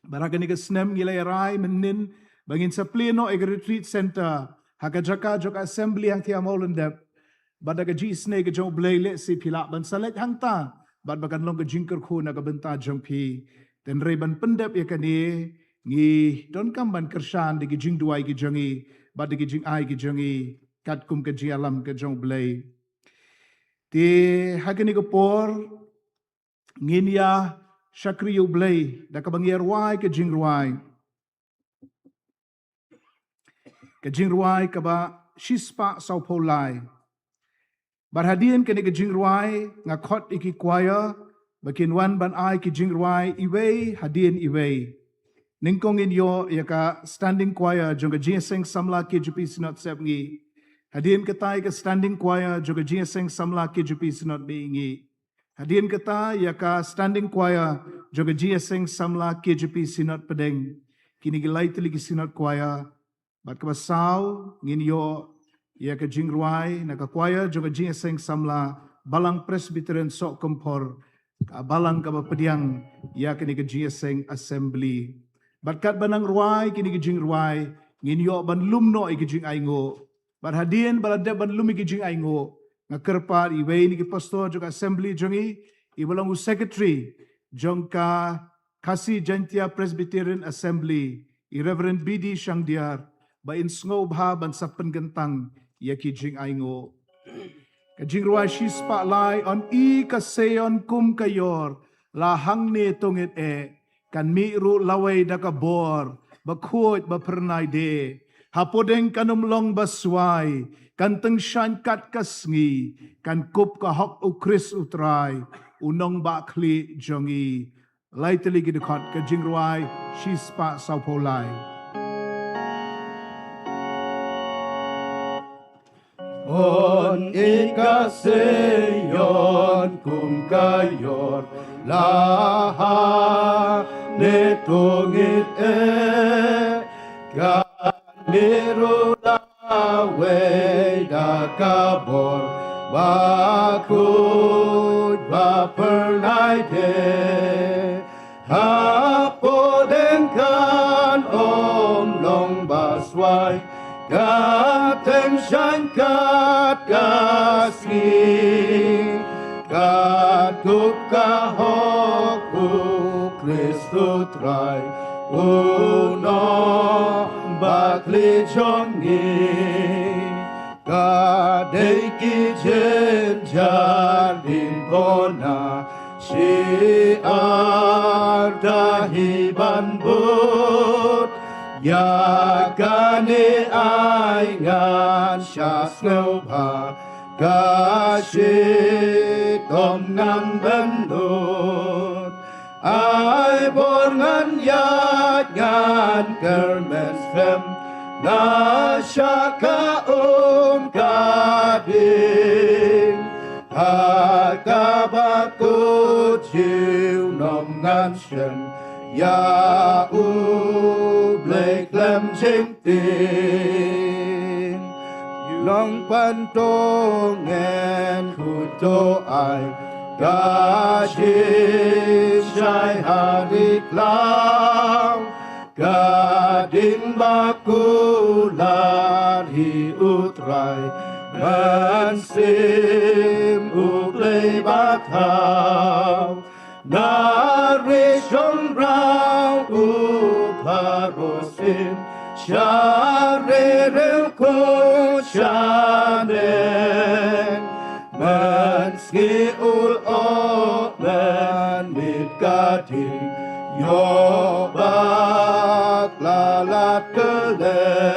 Bad ha kane ka snem ngi la ïarai mynnin ba ngin sa plie noh ïa ka retreat centre ha ka jaka jong ka assembly hangtei ha Mawlyndep. Bad da ka jingisynei ka jong U Blei lehse phi lah ban sa leit hangta bad ba kan long ka jingkyrkhu na ka bynta jong phi. Hynrei ban pyndep ïa kane ngi donkam ban kyrshan da ki jingduwai ki jong ngi bad da ki jingai ki jong ngi katkum ka jingïalam ka jong U Blei. Te ha kane ka por ngin ïa shakri ïa U Blei da kaba ngi ïa rwai ka jingrwai. Ka jingrwai kaba shispah sawphew lai. Bad hadien kane ka jingrwai nga khot ïa ki choir ba kin wan ban ai ki jingrwai iwei hadien iwei. Nyngkong ngin ïoh ïa ka standing choir jong ka Jingïaseng Samla K J P Synod Sepngi. Hadien kata ïa ka standing choir jong ka Jingïaseng Samla K J P Synod Beiñi. Hadien kata ïa ka standing choir jong ka Jingïaseng Samla K J P Synod Pdeng. Kine ki lai tylli ki synod choir. Bad kaba saw ngin ïoh ïa ka jingrwai na ka choir jong ka Jingïaseng Samla Balang Presbyterian Sohkymphor, ka balang kaba pdiang ïa kane ka Jingïaseng Assembly. Bad katba nang rwai kine ki jingrwai ngin ïoh ban lum noh ïa ki jingainguh. Bad hadien ba la dep ban lum ïa ki jingainguh, nga kyrpad iwei na ki pastor jong ka assembly jong ngi, iba long u secretary jong ka Khasi Jaintia Presbyterian Assembly, i Reverend B D Shangdiar, ba in sngewbha ban sa pynkyntang ïa ki jingainguh. Ka jingrwai shispah lai. Yn i ka Seion kum ka ïor, la hangne to ngeit eh, kan mih ruh lawei da ka bor bakhuid baphyrnai de. Hapdeng kan ym long baswai, kan tyngshaiñ kat ka sngi, kan kup ka hok U Khrist U Trai, U Nongbah Khlieh jong ngi. Lai tylli ki dkhot, ka jingrwai shispah sawphew lai. Yn i ka Seion kum ka ïor, la hangne to ngeit eh, kan mih ruh lawei da ka bor bakhuid baphyrnai de. Hapdeng kan ym long baswai, kan tyngshaiñ kat ka sngi, kan kup ka hok U Khrist U Trai, U Nongbah Khlieh jong ngi. Ka dei ki jynjar dien pona, syiar da hi ban bud. Ïa kane ai ngan sha sngewbha, ka shitom ngan bynnud. Ai bor ngan ïaid ngan kyrmen skhem, na shah ka um ka ding. Ha kaba kut junom ngan shem, ïa U Blei khlem jingtieng. Long pan to ngen khuid to ai, ka jingshai ha ri khlaw. Ka ding ba kular hi U Trai, mynsiem U Blei ba thaw. Na ri shong rau u Pharosim, sha ri riew Kushan. Mynsngi u la ot mynmiet ka ding, ïoh bakla lad kylleng.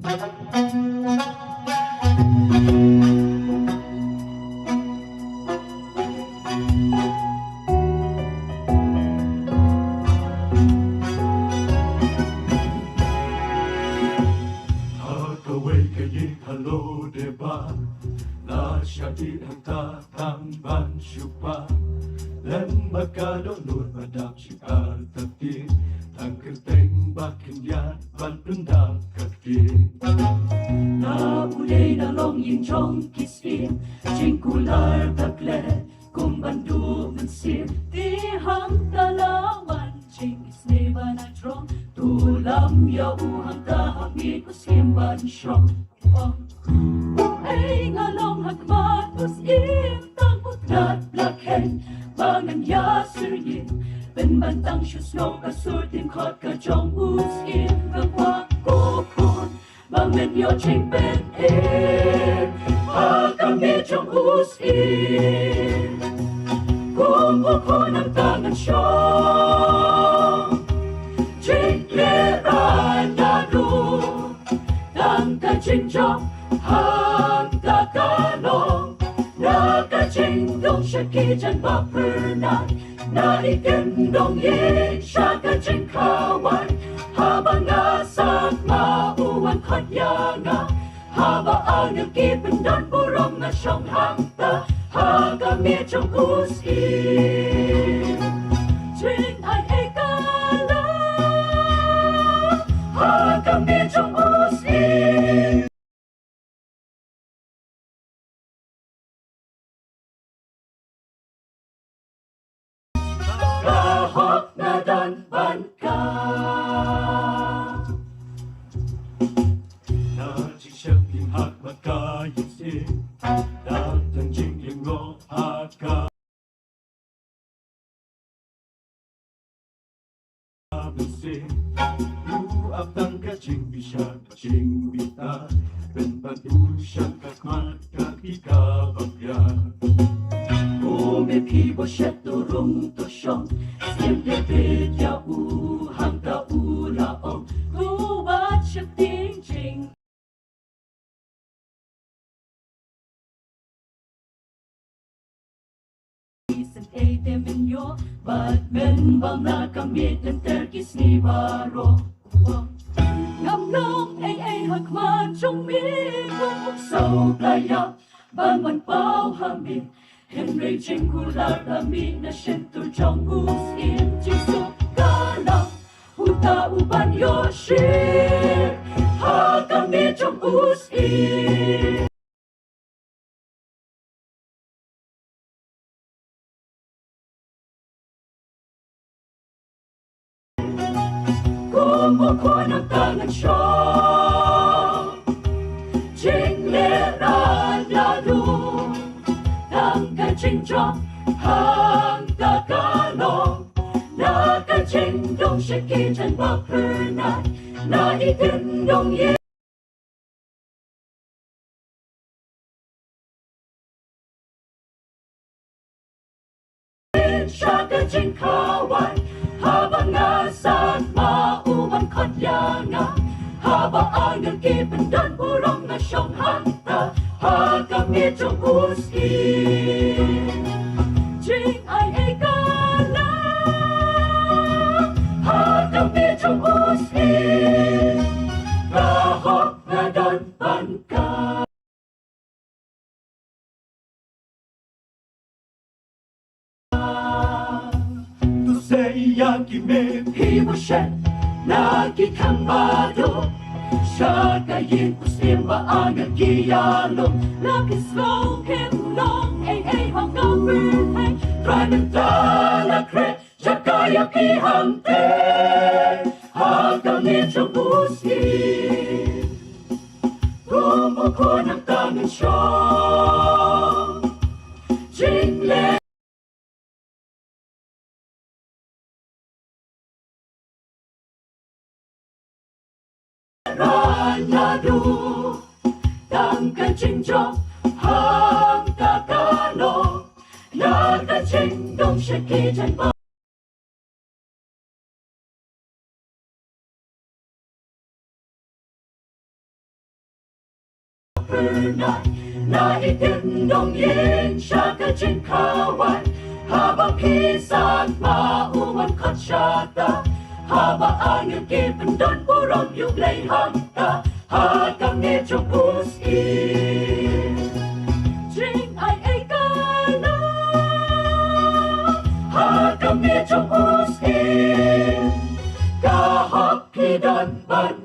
Ha kawei ka ïing halor dei ba la shah dih hangta tang ban shu pah. Lem bad ka dohnud ba dap shim artatien, tang kyrteng ba khyndiat ban pyndap ka ktien. Na u dei na long ïing jong ki syiem, jingkular da klet kum ban duh mynsiem. Te hangta la wan jingisynei ba na jrong, to lam ïa u hangta ha miet u syiem ban shong. U ong, u ei nga long ha khmat u syiem, tang u tnat la kheiñ ba ngan ïa syrïem. Pynban tang shu sngew ka sur tyngkhot ka jong u syiem, nga kwah ko khun ba men ïoh jingpynim ha ka miet jong u syiem. Kum u khun nangta ngan shong, jinglehrain naduh tang ka jingjop hangta ka long. Na ka jingdum sha ki jan ba phyrnai, na i kyndong ïing sha ka jingkhawai. Haba nga sakma u wan khot ïa nga, haba angel ki pyndon burom, nga shong hangta ha ka miet jong u syiem. Jingaiei ka long ha ka miet jong u syiem. Ka hok na don ban ka. Na jingsheptieng ha ka ïing syiem, na tang jingïeng noh ha ka mynsiem. U ap tang ka jingbishar, ka jingbitar, pynban u shang ka khmat ka ki kaba biang. Ko Mephibosheth, to rung to shong, sngewbha ïa u hangta u la ong. To wat sheptieng jing. Isynei te men ïoh bad men bam na ka miet lynter ki sngi baroh. Ngam long ei ei ha khmat jong me, kum u ksew Blei ïap ban wan paw ha me. Hynrei jingkular la mih na shyntur jong u syiem. Jisu ka long uta uban ïoh shim ha ka miet jong u syiem. Kum u khun nangta ngan shong, jinglehrain naduh tang ka jingjop hangta ka long. Na ka jingdum sha ki jan ba phyrnai, na i kyndong ïing sha ka jingkhawai. Haba nga sakma u wan khot ïa nga, haba angel ki pyndon burom, nga shong hangta ha ka miet jong u syiem. Jingaiei ka long ha ka miet jong u syiem. Ka hok na don ban ka. To sei ïa ki Mephibosheth na ki kham baduh sha ka ïing u syiem ba angel ki ïalum. La ki sngew khim long ei ei ha ka pyrthei, Trai mynta la khreh jaka ïa ki hangtei ha ka miet jong u syiem. Kum u khun nangta ngan shong, jinglehrain naduh tang ka jingjop hangta ka long. Na ka jingdum sha ki jan ba Na i kyndong ïing sha ka jingkhawai, haba phi sat ma u wan khot shata, haba angel ki pyndon burom ïa U Blei hangta, ha ka miej jong u syiem. Jingaiei ka long, ha ka miej jong u syiem, ka hok phi don ban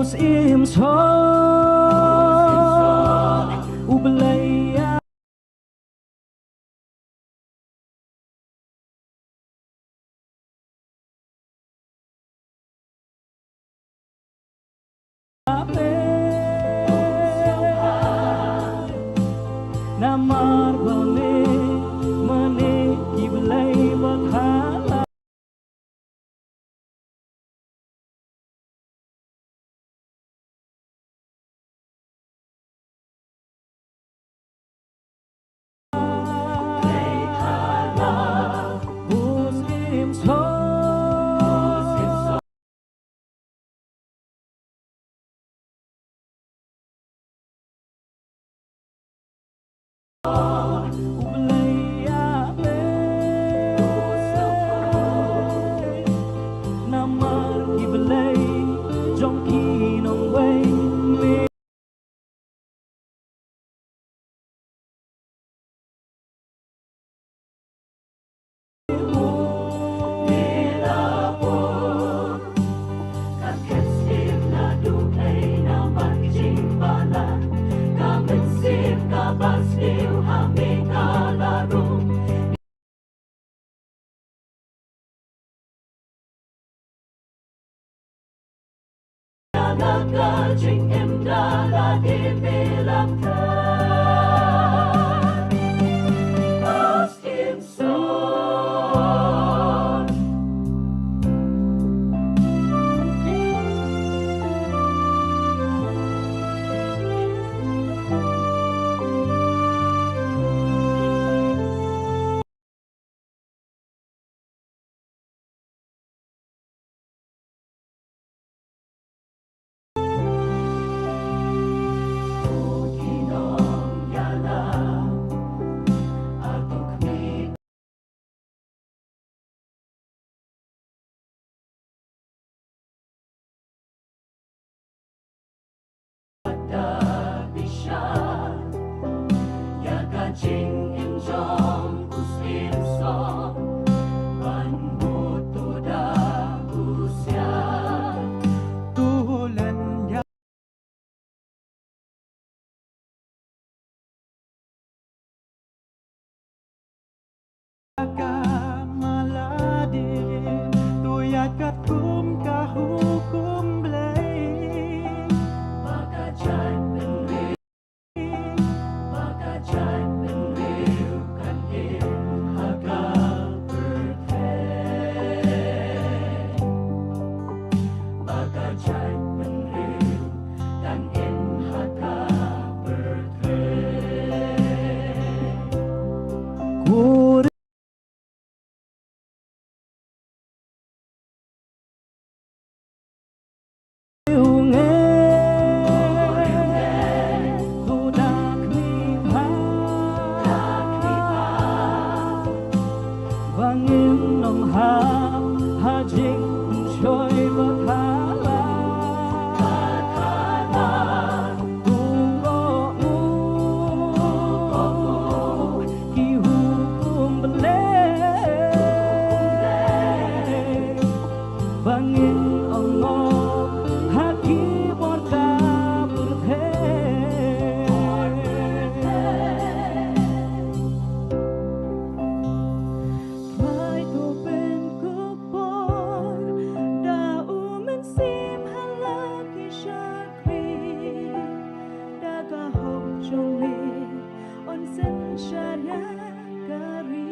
Us im sha U Blei. U Blei ïa me. Namar ki blei jong ki nongwei me. Ka mala dien, to ïaid katkum ka hukum Blei. Ba ka jaitbynriew, ba ka jaitbynriew kan im ha ka pyrthei. Ba ka jaitbynriew kan im ha ka pyrthei. Kur Ba ngin ym hap ha jingshoi ba thala. Kumno, kumno ki hukum Blei. Ba ngin ym ngop ha ki bor ka pyrthei. Trai to pynkupbor da u Mynsiem ha la ki shakri, da ka hok jong me un synshar ïa ka ri.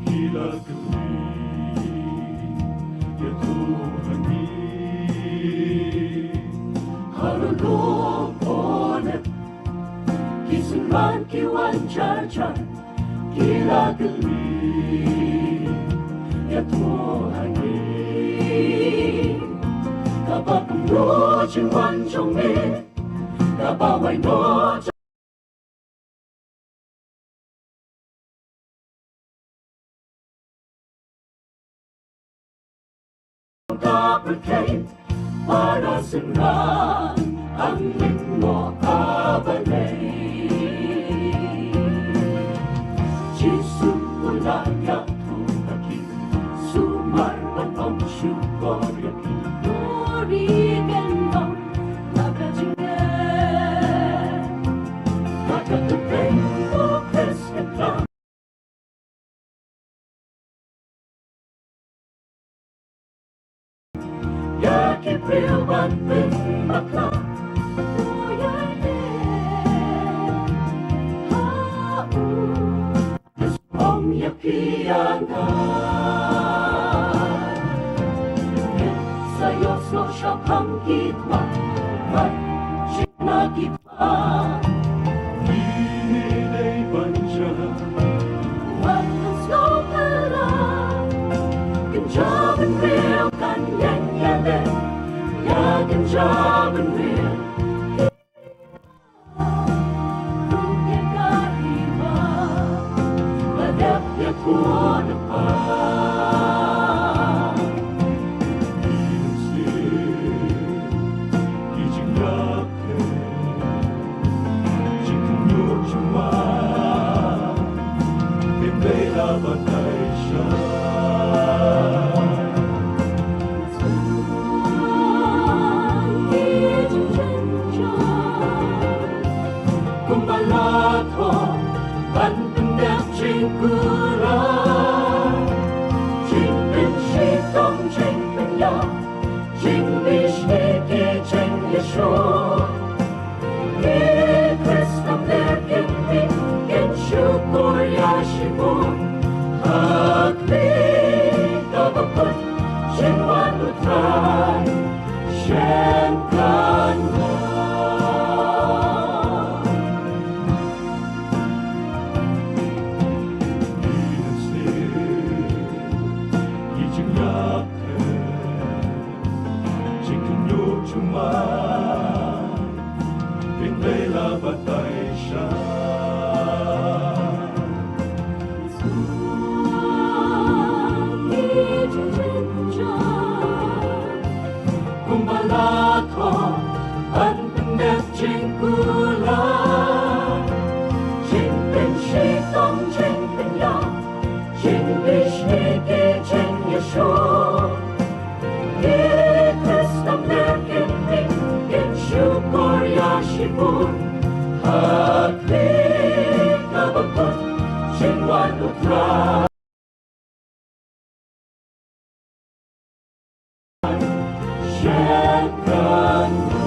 Ki la kylli ïa tu ha ngi. Halor lum u Nep ki synran ki wan jar jar. Ki la kylli ïa tu ha ngi. Kaba kumno jingwan jong me. Kaba wai noh Ka pyrthei para synran ang ling mo a balei. Jisu u la ïathuh ha ki, sumar ban ong shukor ïa ki. Nuri ken ong la ka jingeh. Ka ka pyrthei o Khrist ka ïa ki briew ban pynbakla. Ïa ki ha u ong ïa ki ïa nga. Sa ïohsngew shaphang ki twa ban shin na ki Kine dei ban jia. Wan sngewtynnat. Kan jia bynriew kan ïeng ïaleh. Ïa kan jia bynriew. Ruh ïa ka hima. La dep ïa khun u kpa. Ki jingïap Jingpynshitom, jingpynïap, jingbishni ki jingïashun. Ki Khristan kin mih, kin shukor ïa shibun. Ha khlieh kaba kut, jingwan U Trai shen kan wan. Ki jingïap, jingpynïap, jingpynïap. Pynbeit la batai sha. Kumba la thoh ban pyndep jingkular, jingpynshitom, jingpynïap, jingbishni ki jingïashun. Ki Khristan kin mih, kin shukor ïa shibun. Ha khlieh kaba kut, jingwan U Trai shen kan wan.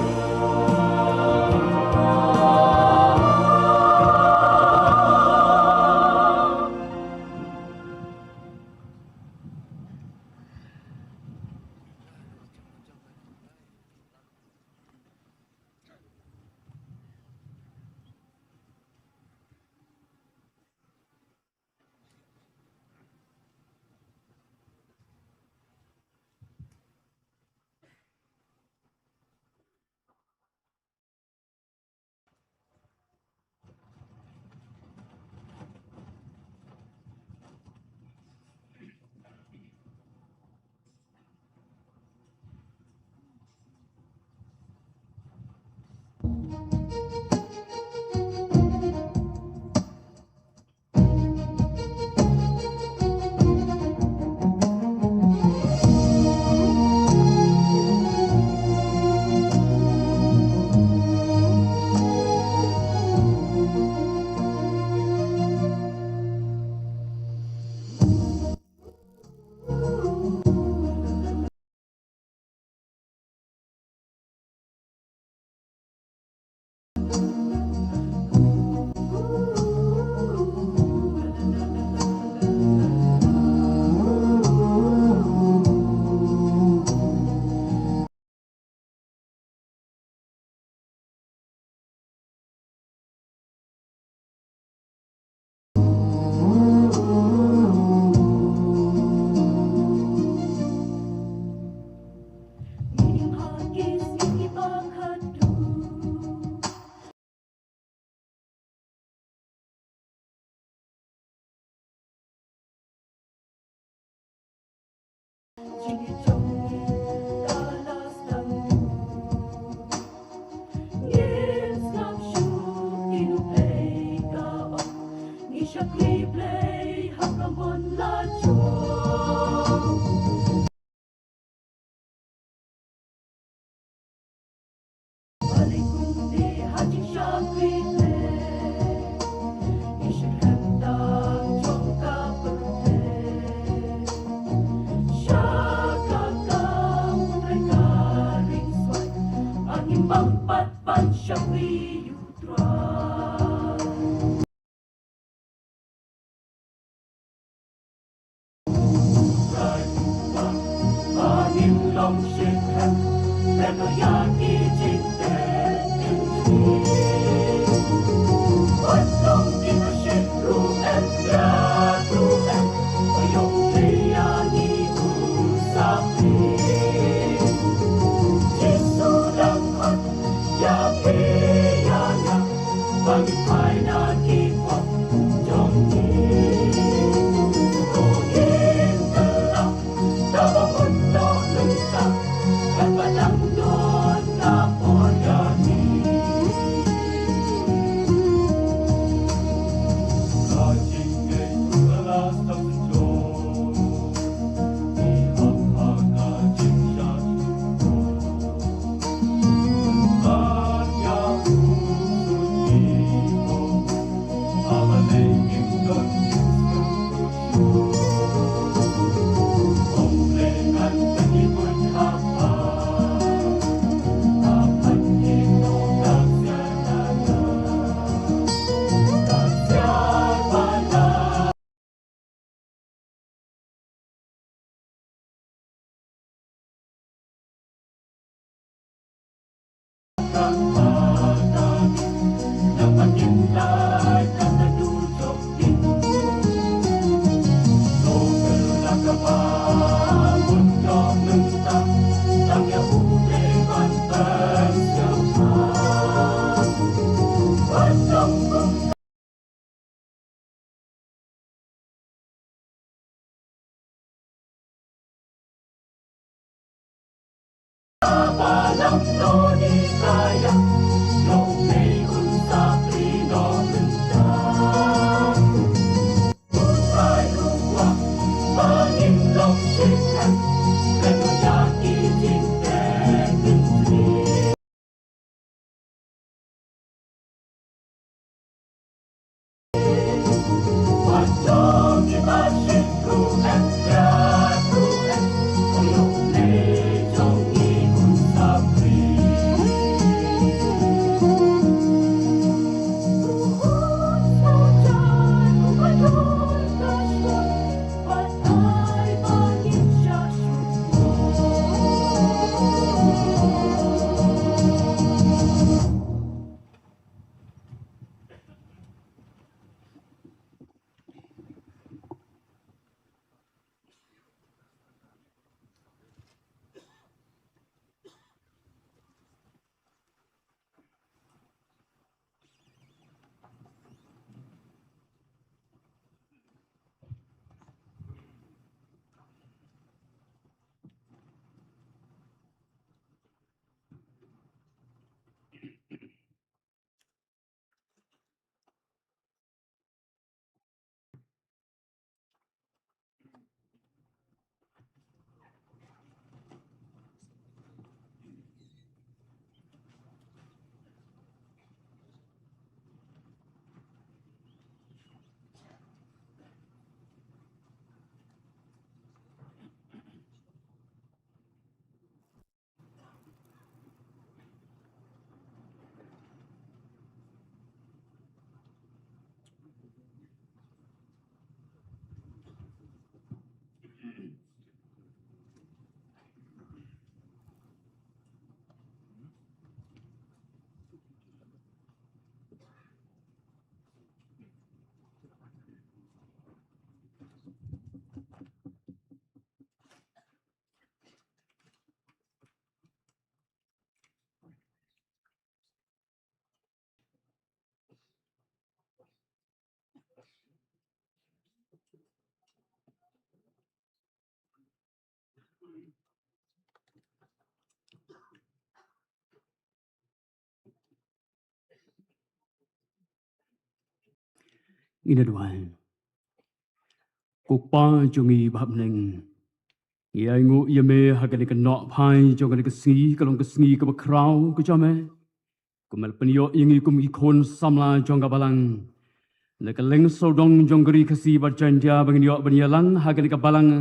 Pang pat ban shakri ïa U Trai. Ngin ïa duwai. Ko Kpa jong ngi ba ha bneng, ngi ainguh ïa me ha kane ka nohphai jong kane ka sngi, ka long ka sngi kaba khraw ka jong me. Kumba la pynïoh ïa ngi kum ki khun samla jong ka balang, na ka lyngsawdong jong ka Ri Khasi bad Jaiñtia, ba ngin ïoh ban ïalang ha kane ka balang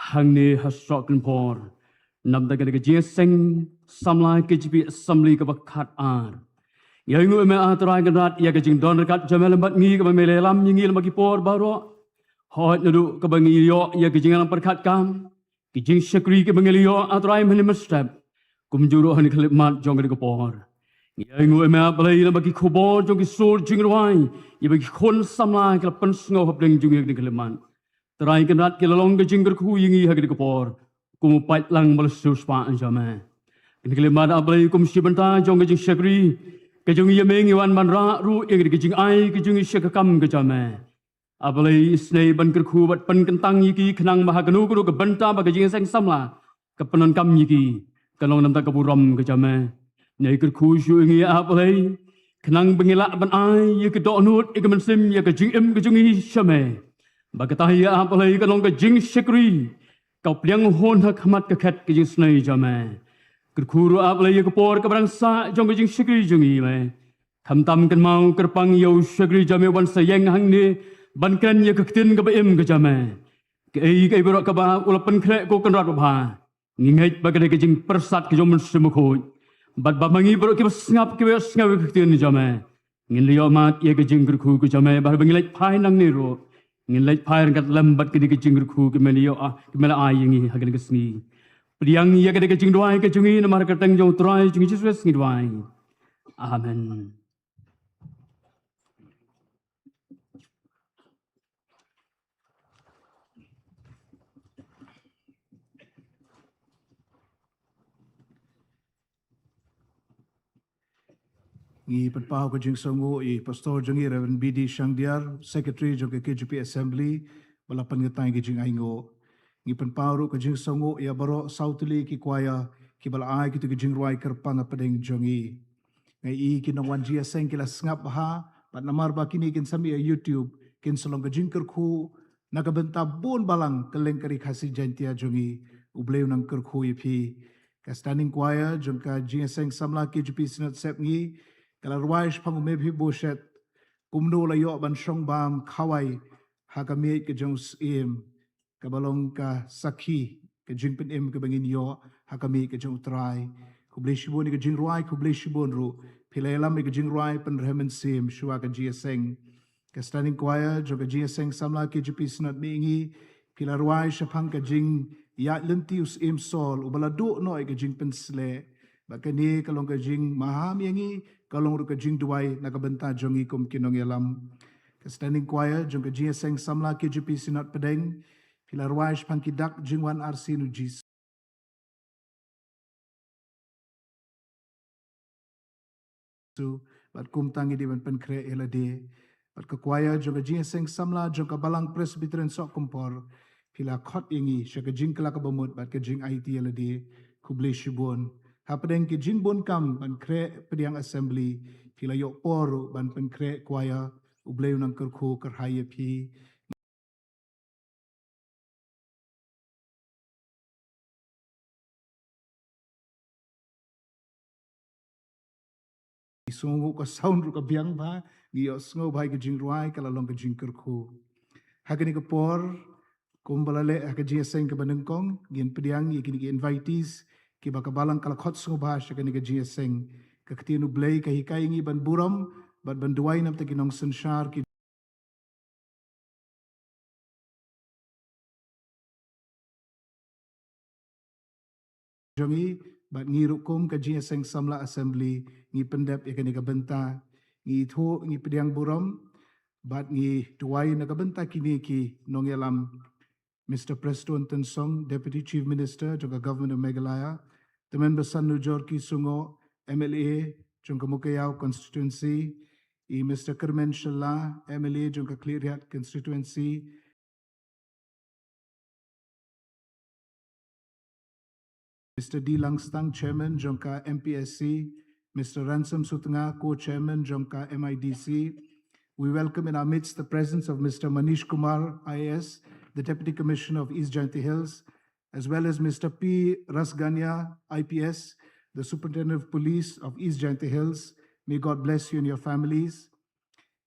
hangne ha Sohkynpor. Namar kane ka jingïaseng samla K J P Assembly kaba khat ar. Ïa ngi me A Trai Kynrad ïa ka jingdon ryngkat jong me lem bad ngi kaba me la ïalam ïa ngi lem bad ki por baroh. Hooid naduh kaba ngi ïoh ïa ka jingïalang pyrkhat kam, ki jingshakri kiba ngi la ïoh A Trai mynhynnin mynstep. Kumjuh ruh ha kane ka khyllipmat jong kane ka por. Ïa ngi me A Blei lem bad ki khubor jong ki sur jingrwai, ïa ba ki khun samla ki la pynsngew hapdeng jong ngi ha kane ka khyllipmat. Trai Kynrad ki la long ka jingkyrkhu ïa ngi ha kane ka por. Kum u paidlang ba la siewspah jong me. Kane ka khyllipmat A Blei kum shi bynta jong ka jingshakri ka jong ngi ïa me ngi wan ban rah ruh ïa ka jingai ka jong ngi sha ka kam ka jong me. A Blei isynei ban kyrkhu bad pynkyntang ïa ki khnang ba ha kano kano ka bynta ba ka jingïaseng samla ka pyndonkam ïa ki, ka long namar ka burom ka jong me. Ngi kyrkhu shuh ïa ngi A Blei khnang ba ngi lah ban ai ïa ka dohnud ïa ka mynsiem ïa ka jingim ka jong ngi sha me. Ba kata ïa A Blei ka long ka jingshakri ka pdiang hun ha khmat ka khet ka jingisynei jong me. Kyrkhu ruh A Blei ïa ka por kaba dang sah jong ka jingshakri jong ngi me. Khamtam kynmaw kyrpang ïa u shakri jong me uban sa ïeng hangne ban kren ïa ka ktien kaba im ka jong me. Kaei kaei baroh kaba u la pynkhreh ko Kynrad babha, ngi ngeit ba ka dei ka jingpyrsad ka jong u Mynsiem Bakhuid. Bad ba ma ngi baroh kiba sngap kiba ïohsngew ïa ka ktien jong me, ngin la ïoh mad ïa ka jingkyrkhu ka jong me bad ba ngin leit phai nangne ruh ngin leit phai ryngkat lem bad kane ka jingkyrkhu ka me la ïoh, ka me la ai ïa ngi ha kane ka sngi. Pdiang ïa kane ka jingduwai ka jong ngi namar ka kyrteng jong u Trai jong ngi Jisu Khrist ngi duwai. Amen. Ngi pynpaw ka jingsngewnguh ïa i Pastor jong ngi Reverend B D Shangdiar, Secretary jong ka K J P Assembly, ba la pynkyntait ka jingainguh. Ngi pynpaw ruh ka jingsngewnguh ïa baroh saw tylli ki choir kiba la ai kito ki jingrwai kyrpang hapdeng jong ngi. Nga i ki nongwan jingïaseng ki la sngap bha, bad namar ba kine kin sa mih ïa YouTube, kin sa long ka jingkyrkhu na ka bynta bun balang kylleng ka Ri Khasi Jaiñtia jong ngi. U Blei un nang kyrkhu ïa phi. Ka Standing Choir jong ka jingïaseng samla K J P Synod Sepngi ka la rwai shaphang u Mephibosheth, kumno u la ïoh ban shong bam khawai ha ka miej ka jong u syiem, kaba long ka sakhi ka jingpynim kaba ngin ïoh ha ka miej ka jong u Trai. Khublei shibun ïa ka jingrwai, khublei shibun ruh phi la ïalam ïa ka jingrwai pynrhem mynsiem shuwa ka jingïaseng. Ka Standing Choir jong ka jingïaseng samla K J P Synod Mihngi, phi la rwai shaphang ka jingïaid lynti u Syiem Saul uba la duh noh ïa ka jingpynshlur. Bad kane ka long ka jingmaham ïa ngi, ka long ruh ka jingduwai na ka bynta jong ngi kum ki nongïalam. Ka Standing Choir jong ka jingïaseng samla K J P Synod Pdeng, phi la rwai shaphang ki dak jingwan arsien u Jisu. Bad kumta ngi dei ban pynkhreh ïa lade. Bad ka choir jong ka jingïaseng samla jong ka Balang Presbyterian Sohkymphor, phi la khot ïa ngi sha ka jingkylla kaba mut bad ka jingaiti ïa lade. Khublei shibun. Hapdeng ki jingbun kam ban khreh pdiang assembly, phi la ïoh por ruh ban pynkhreh choir. U Blei un nang kyrkhu kyrhai ïa phi. Ngi sngew ka sound ruh ka biang bha, ngi ïohsngew bha ïa ka jingrwai, ka la long ka jingkyrkhu. Ha kane ka por, kumba la leh ha ka jingïaseng kaba nyngkong, ngin pdiang ïa kine ki invitees kiba ka Balang ka la khot sngewbha sha kane ka jingïaseng. Ka ktien U Blei ka hikai ïa ngi ban burom bad ban duwai na ka bynta ki nongsynshar ki jong ngi, bad ngi ruh kum ka jingïaseng samla assembly ngi pyndep ïa kane ka bynta. Ngi ithuh, ngi pdiang burom bad ngi duwai na ka bynta kine ki nongïalam. Mister Prestone Tynsong, Deputy Chief Minister jong ka Government of Meghalaya, Tymmen Basan Nujorki Sungoh, M L A jong ka Mowkaiaw Constituency, i Mister Kyrmen Shylla, M L A jong ka Khliehriat Constituency, Mister D Langstang, Chairman jong ka M P S C, Mister Ransom Sutnga, Co-Chairman jong ka M I D C. We welcome in our midst the presence of Mister Manish Kumar, I A S, the Deputy Commissioner of East Jaintia Hills, as well as Mister P Rasgania, I P S, the Superintendent of Police of East Jaintia Hills. May God bless you and your families.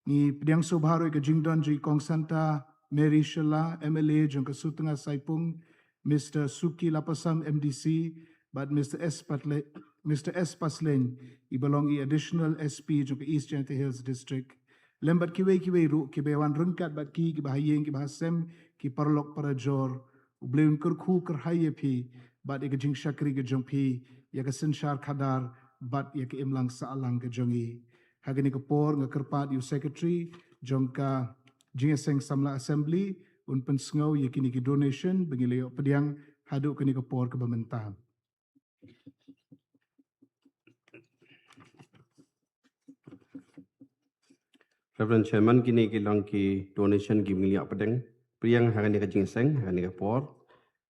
Ngi pdiang sngewbha ruh ïa ka jingdon jong i Kong Santa Mary Shylla, M L A jong ka Sutnga Saipung, Mister Suki Lapasam, M D C, bad Mister S Patle-, Mister S Pasleng, i ba long i Additional S P jong ka East Jaintia Hills District. Lem bad kiwei kiwei ruh kiba wan ryngkat bad ki, kiba ha ïing kiba ha sem, ki paralok parajor, U Blei un kyrkhu kyrhai ïa phi bad ïa ka jingshakri ka jong phi, ïa ka synshar khadar bad ïa ka imlang sahlang ka jong i. Ha kane ka por nga kyrpad ïa u Secretary jong ka Jingïaseng Samla Assembly un pynsngew ïa kine ki donation ba ngi la ïoh pdiang haduh kane ka por kaba mynta. Reverend Chairman, kine ki long ki donation kiba ngi la ïoh pdiang, pdiang ha kane ka jingïaseng, ha kane ka por.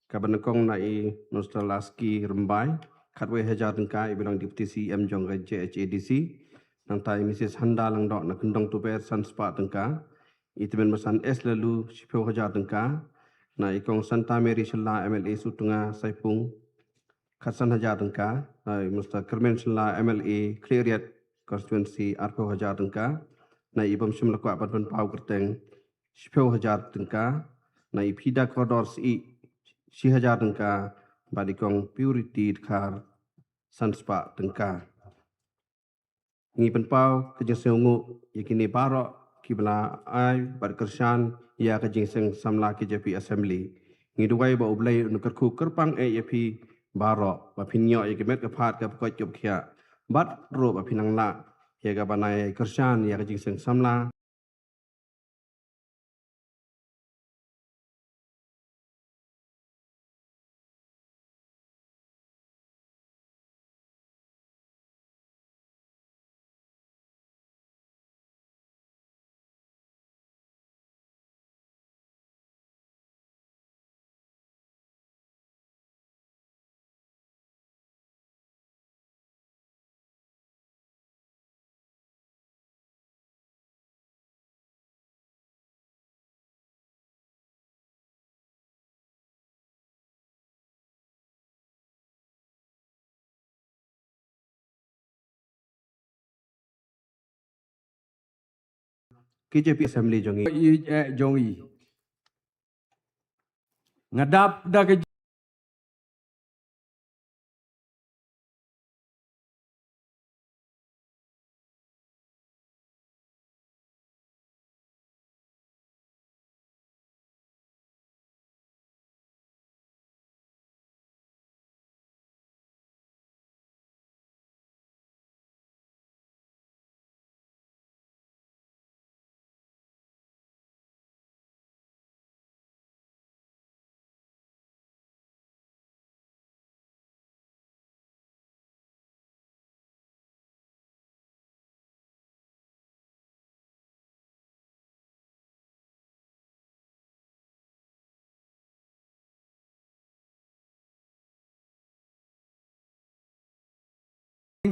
Kaba nyngkong na i Mister Laski Rymbai, khatwei hajar tyngka, i ba long Deputy C E M jong ka J H A D C. Nangta i Missus Handa Lyngdoh na Kyndong Tuber, san spah tyngka. I tymmen basan S Lalu, shiphew hajar tyngka. Na i Kong Santa Mary Shylla, M L A Sutnga Saipung, khatsan hajar tyngka. Na i Mister Kyrmen Shylla, M L A Khliehriat Constituency, arphew hajar tyngka. Na i Bamshym Lakwah Ban Pynpaw Kyrteng, shiphew hajar tyngka. Na i Phida Kordor Syiem, shi hajar tyngka. Bad i Kong Purity Dkhar, san spah tyngka. Ngi pynpaw ka jingsngewnguh ïa kine baroh kiba la ai bad kyrshan ïa ka Jingïaseng Samla K J P Assembly. Ngi duwai ba U Blei un kyrkhu kyrpang eh ïa phi baroh, ba phin ïoh ïa ka met ka phad, ka pyrkhat ka pyrkhat, bad ruh ba phin nang lah ïa ka ban ai kyrshan ïa ka Jingïaseng Samla. K J P Assembly jong i. I, eh, jong i. Nga dap da ka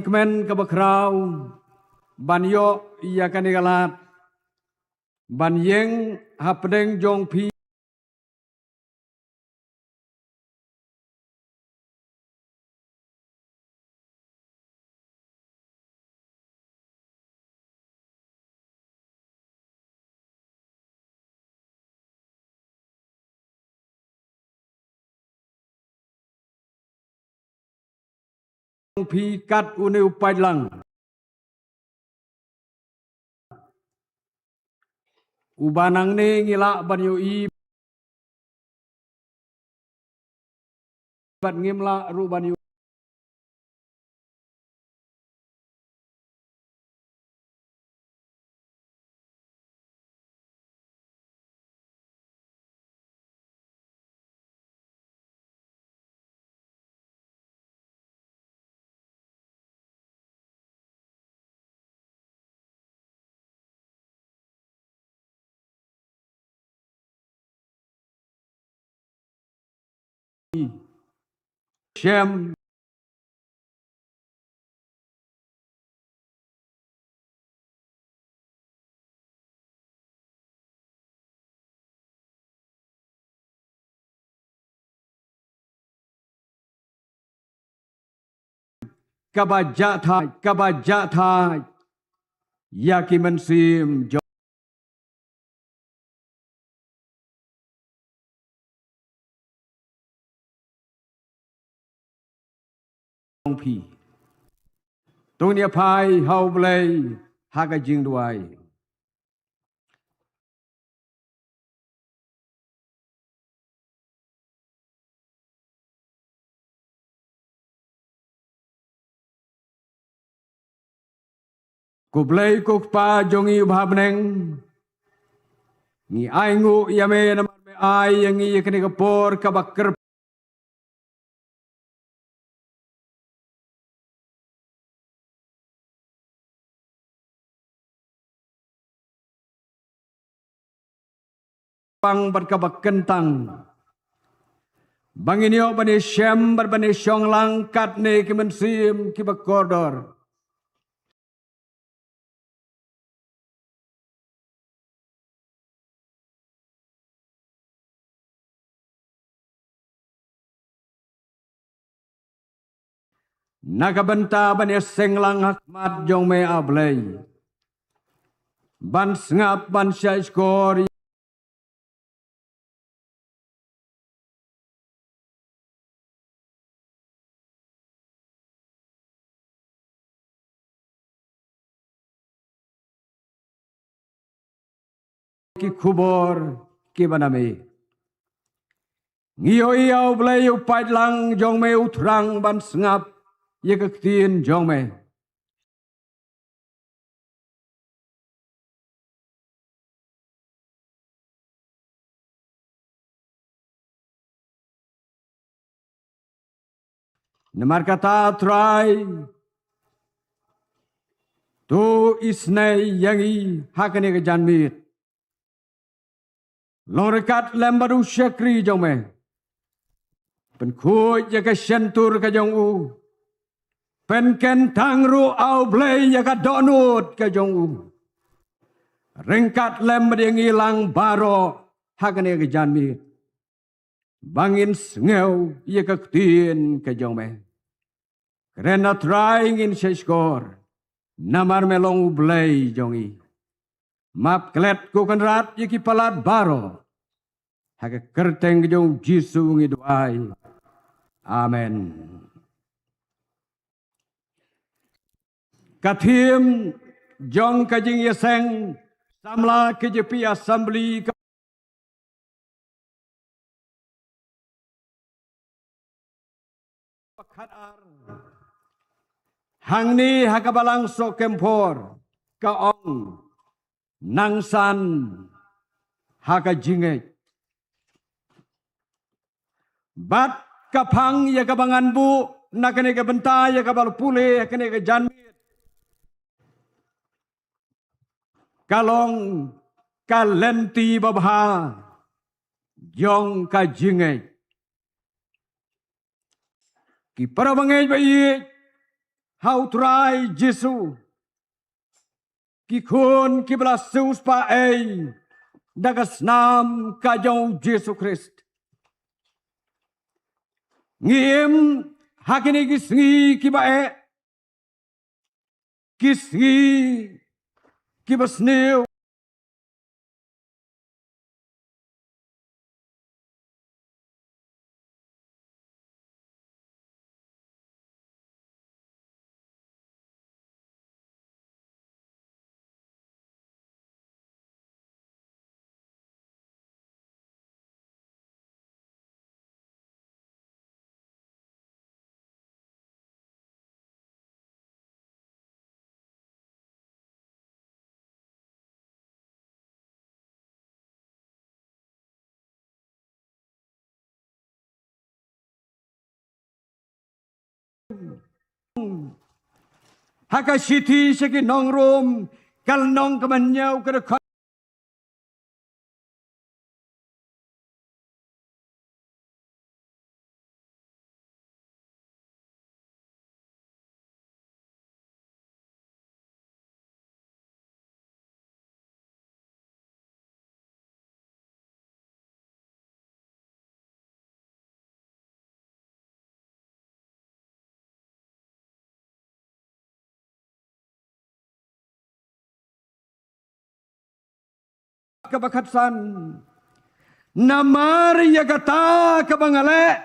Kmen kaba khraw ban ïoh ïa kane ka lad ban ïeng hapdeng jong phi. Phi kat une u paidlang uba nangne ngi lah ban ïohi bad ngim lah ruh ban ïohi. Shem. Kaba jah thait, kaba jah thait ïa ki mynsiem jong. phi. To ngin ïa phai ha U Blei ha ka jingduwai. Ko Blei ko Kpa jong ngi uba ha bneng, ngi ainguh ïa me namar me ai ïa ngi ïa kane ka por kaba kyrpang bad kaba kyntang ba ngin ïoh ban ïashem bad ban ïashong lang katne ki mynsiem kiba kordor. Na ka bynta ban ïaseng lang ha khmat jong me, A Blei, ban sngap ban shahshkor ki khubor kiba na me. Ngi ïohi, A Blei, u paidlang jong me u thrang ban sngap ïa ka ktien jong me. Namar kata, Trai, to isynei ïa ngi ha kane ka janmiet. Long ryngkat lem bad u shakri jong me. Pynkhuid ïa ka shyntur ka jong u. Pynkyntang ruh, A Blei, ïa ka dohnud ka jong u. Ryngkat lem bad ïa ngi lang baroh ha kane ka janmiet, ba ngin sngew ïa ka ktien ka jong me. Kren, A Trai, ngin shahshkor namar me long U Blei jong ngi. Map klet, ko Kynrad, ïa ki palat baroh. Ha ka kyrteng ka jong U Jisu ngi duwai. Amen. Ka theme jong ka jingïaseng samla K J P Assembly ka khatar hangne ha ka Balang Sohkymphor ka ong, nang san ha ka jingngeit. Bad ka phang ïa kaba ngan buh na kane ka bynta, ïa kaba la pule ha kane ka janmiet, ka long ka lynti babha jong ka jingngeit. Ki para bangeit ba ïeit ha U Trai Jisu, ki khun kiba la siewspah ei da ka snam ka jong U Jisu Khrist, ngi im ha kine ki sngi kiba eh, ki sngi kiba sniew. Ha ka shithi sha ki nong Rom, ka lynnong kaba hynñiew, ka dkhot kaba khatsan. Namar ïa kata kaba nga leh,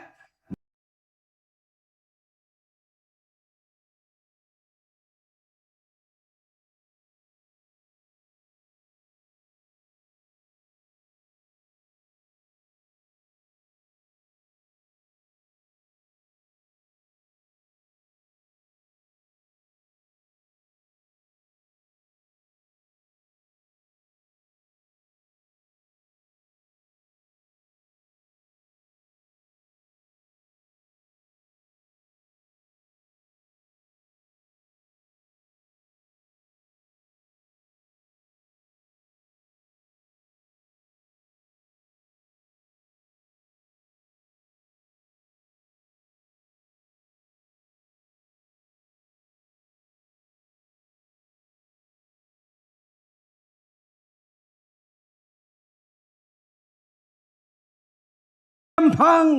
Phang.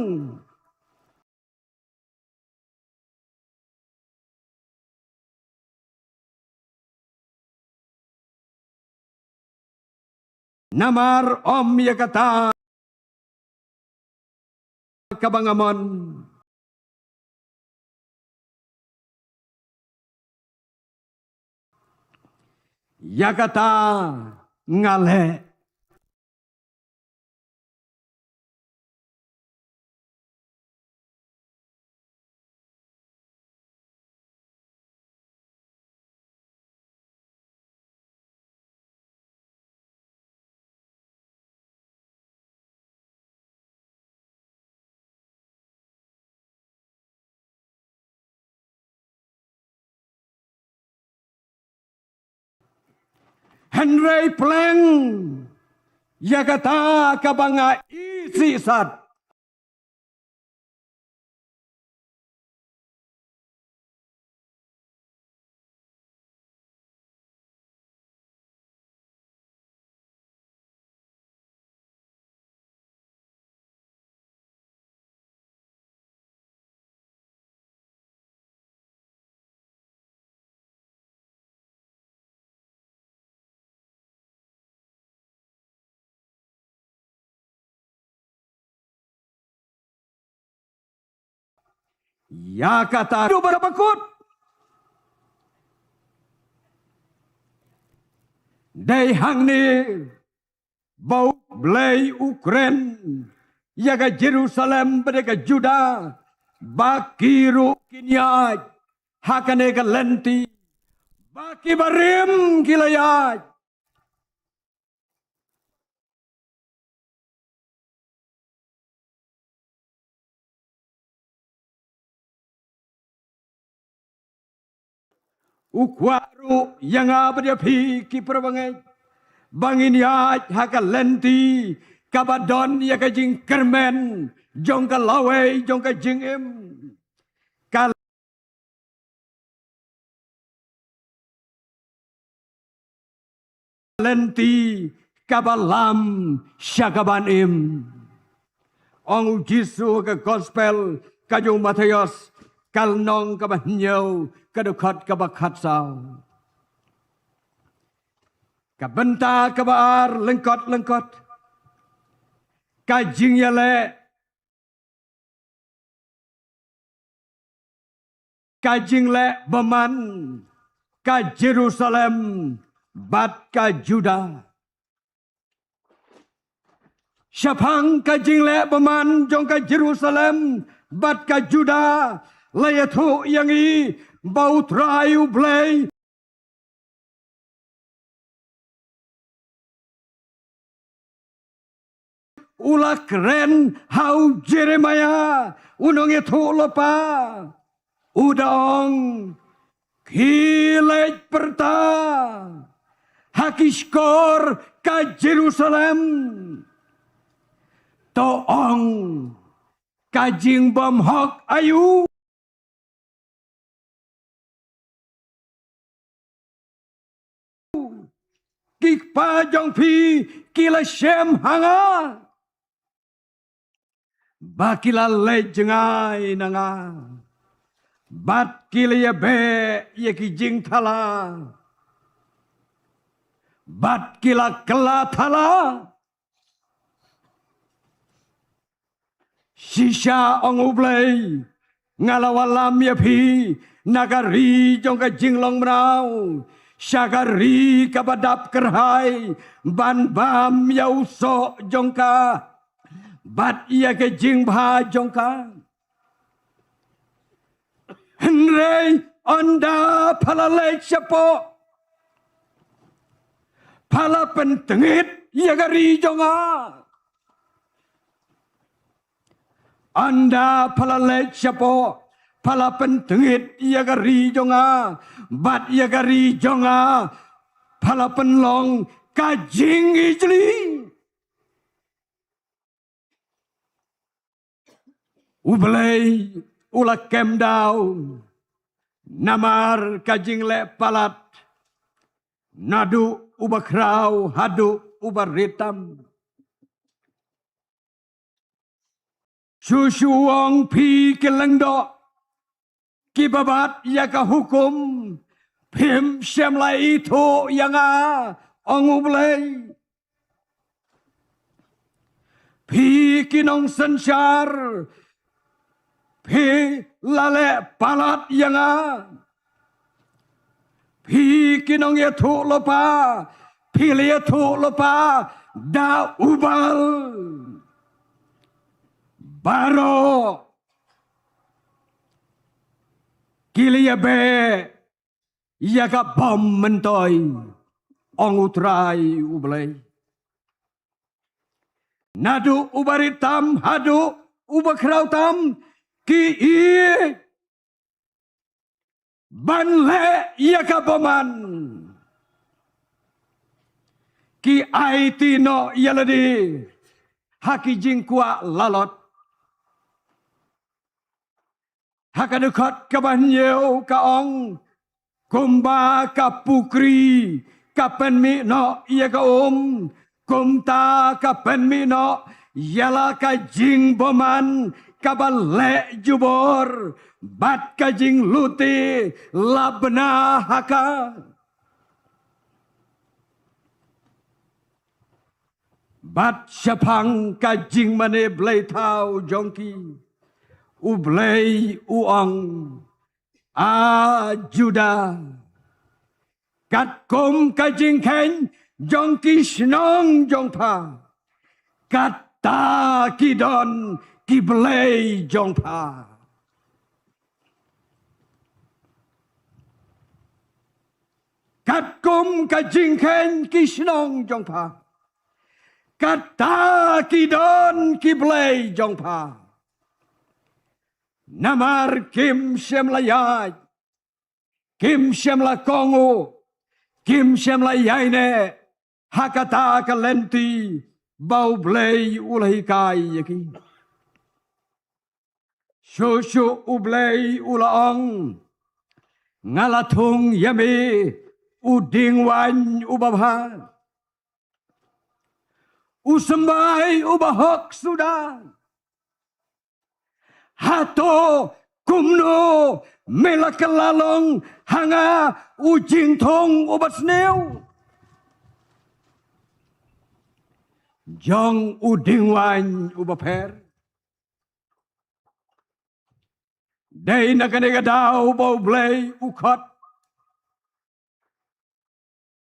Namar ym ïa kata kaba nga mon, ïa kata nga leh. Hynrei pleng ïa kata kaba nga isih sat. Ïa kata, duh ba bakut. Dei hangne ba U Blei u kren ïa ka Jerusalem bad ïa ka Juda, ba ki ruh kin ïaid ha kane ka lynti, ba ki barim ki la ïaid. U kwah ruh ïa nga bad ïa phi ki parabangeit ba ngin ïaid ha ka lynti kaba don ïa ka jingkyrmen jong ka lawei jong ka jingim. Ka lynti kaba lam sha ka ban im. Ong U Jisu ha ka gospel ka jong u Mathaios, ka lynnong kaba hynñiew, ka dkhot kaba khatsaw. Ka bynta kaba ar, lyngkot lyngkot. Ka jingïaleh, ka jingleh bymman ka Jerusalem bad ka Juda. Shaphang ka jingleh bymman jong ka Jerusalem bad ka Juda, la ïathuh ïa ngi ba U Trai U Blei u la kren ha u Jeremaïah, u nongïathuhlypa. U da ong, ki leit pyrta ha ki shkor ka Jerusalem, to ong, ka jingbymhok aïu? Ki kpa jong phi ki la shem ha nga, ba ki la leit jngai na nga, bad ki la ïabeh ïa ki jingthala, bad ki la kylla thala. Shisha, ong U Blei, nga la wallam ïa phi na ka ri jong ka jinglong mraw sha ka ri kaba dap kyrhai, ban bam ïa u soh jong ka bad ïa ka jingbha jong ka. Hynrei ynda pha la leit shapoh, pha la pyntngit ïa ka ri jong nga. Ynda pha la leit shapoh, pha la pyntngit ïa ka ri jong nga, bad ïa ka ri jong nga pha la pynlong ka jingijli. U Blei u la kem daw namar ka jingleh palat, naduh uba khraw haduh uba rit tam. Shu shu ong, phi ki lyngdoh kiba bat ïa ka hukum, phim shym la ithuh ïa nga, ong U Blei. Phi ki nongsynshar, phi la leh palat ïa nga. Phi ki nongïathuhlypa, phi la ïathuhlypa da u Baal. Baroh ki la ïabeh ïa ka bym myntoi, ong U Trai U Blei. Naduh uba rit tam haduh uba khraw tam, ki ïeit ban leh ïa ka bymman, ki aiti noh ïa lade ha ki jingkwah lalot. Ha ka dkhot kaba hynñiew ka ong, kumba ka pukri ka pynmih noh ïa ka um, kumta ka pynmih noh ïa la ka jingbymman kaba leh jubor, bad ka jinglute la bna ha ka. Bad shaphang ka jingmane blei thaw jong ki, U Blei u ong, A Judah, katkum ka jingkheiñ jong ki shnong jong pha, kata ki don ki blei jong pha. Katkum ka jingkheiñ ki shnong jong pha, kata ki don ki blei jong pha. Namar kim shym la ïaid, kim shym la kohnguh, kim shym la ïaineh ha kata ka lynti ba U Blei u la hikai ïa ki. Shuh shuh U Blei u la ong, nga la thung ïa me, u diengwaiñ uba bha, u symbai uba hok suda. Hato kumno me la kylla long ha nga, u jingthung uba sniew jong u diengwaiñ uba pher? Dei na kane ka daw ba U Blei u khot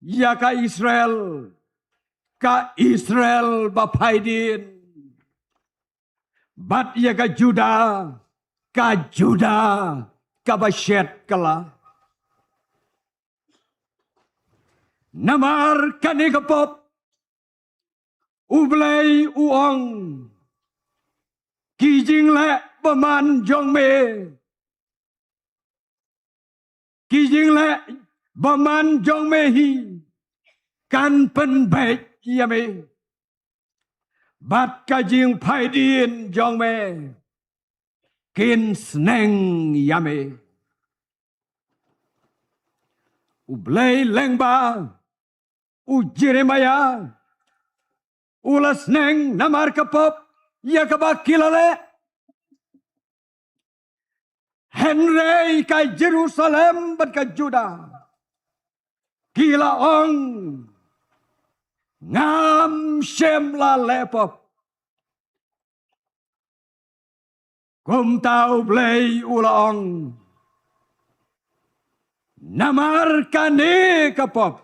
ïa ka Israel, ka Israel ba phaidien, bad ïa ka Judah, ka Judah kaba shet kylla. Namar kane ka pop, U Blei u ong, ki jingleh bymman jong me, ki jingleh bymman jong me hi kan pynbeit ïa me, bad ka jingphaidien jong me kin sneng ïa me. U Blei lyngba u Jeremiah u la sneng namar ka pop ïa kaba ki la leh. Hynrei ka Jerusalem bad ka Judah ki la ong, ngam shym la leh pop. Kumta U Blei u la ong, namar kane ka pop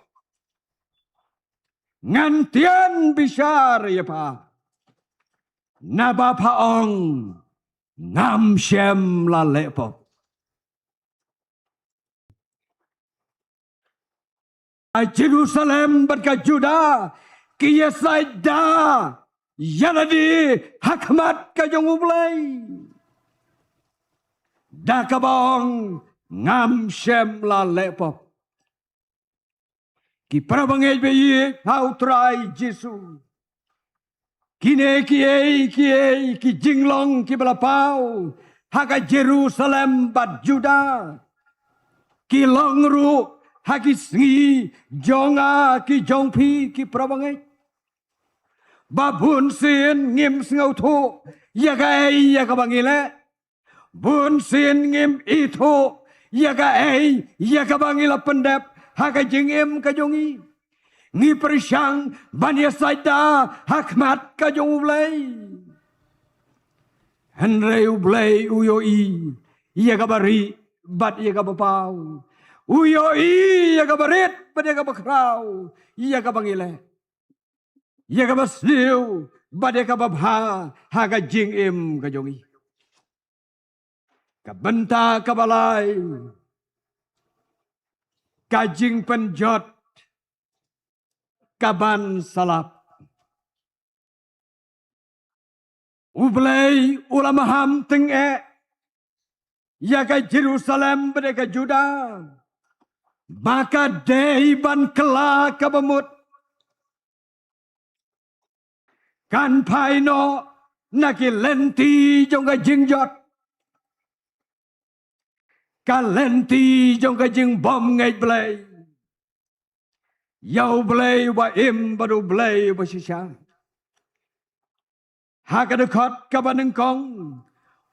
ngan tian bishar ïa pha, naba pha ong, ngam shym la leh pop. Ka Jerusalem bad ka Judah ki ïasaid da ïa lade ha khmat ka jong U Blei, da kaba ong, ngam shym la leh pop. Ki para bangeit ba ïeit ha U Trai Jisu, kine kiei kiei ki jinglong kiba la paw ha ka Jerusalem bad Judah ki long ruh ha ki sngi jong nga, ki jong phi, ki para bangeit. ba bunsien ngim sngewthuh ïa kaei ïa kaba ngi leh. Bunsien ngim ithuh ïa kaei ïa kaba ngi la pyndep ha ka jingim ka jong ngi. Ngi pyrshang ban ïasaid da ha khmat ka jong U Blei. Hynrei U Blei u ïohi ïa kaba rit bad ïa kaba paw. U ïohi ïa kaba rit bad ïa kaba khraw, ïa kaba ngi leh, ïa kaba sniew bad ïa kaba bha ha ka jingim ka jong ngi. Ka bynta kaba lai, ka jingpynjot kaban sa lap. U Blei u la maham tyngeh ïa ka Jerusalem bad ïa ka Juda ba ka dei ban kylla kaba mut. Kan phai noh na ki lynti jong ka jingjot, ka lynti jong ka jingbymngeit Blei ïa U Blei uba im bad U Blei uba shisha. Ha ka dkhot kaba nyngkong,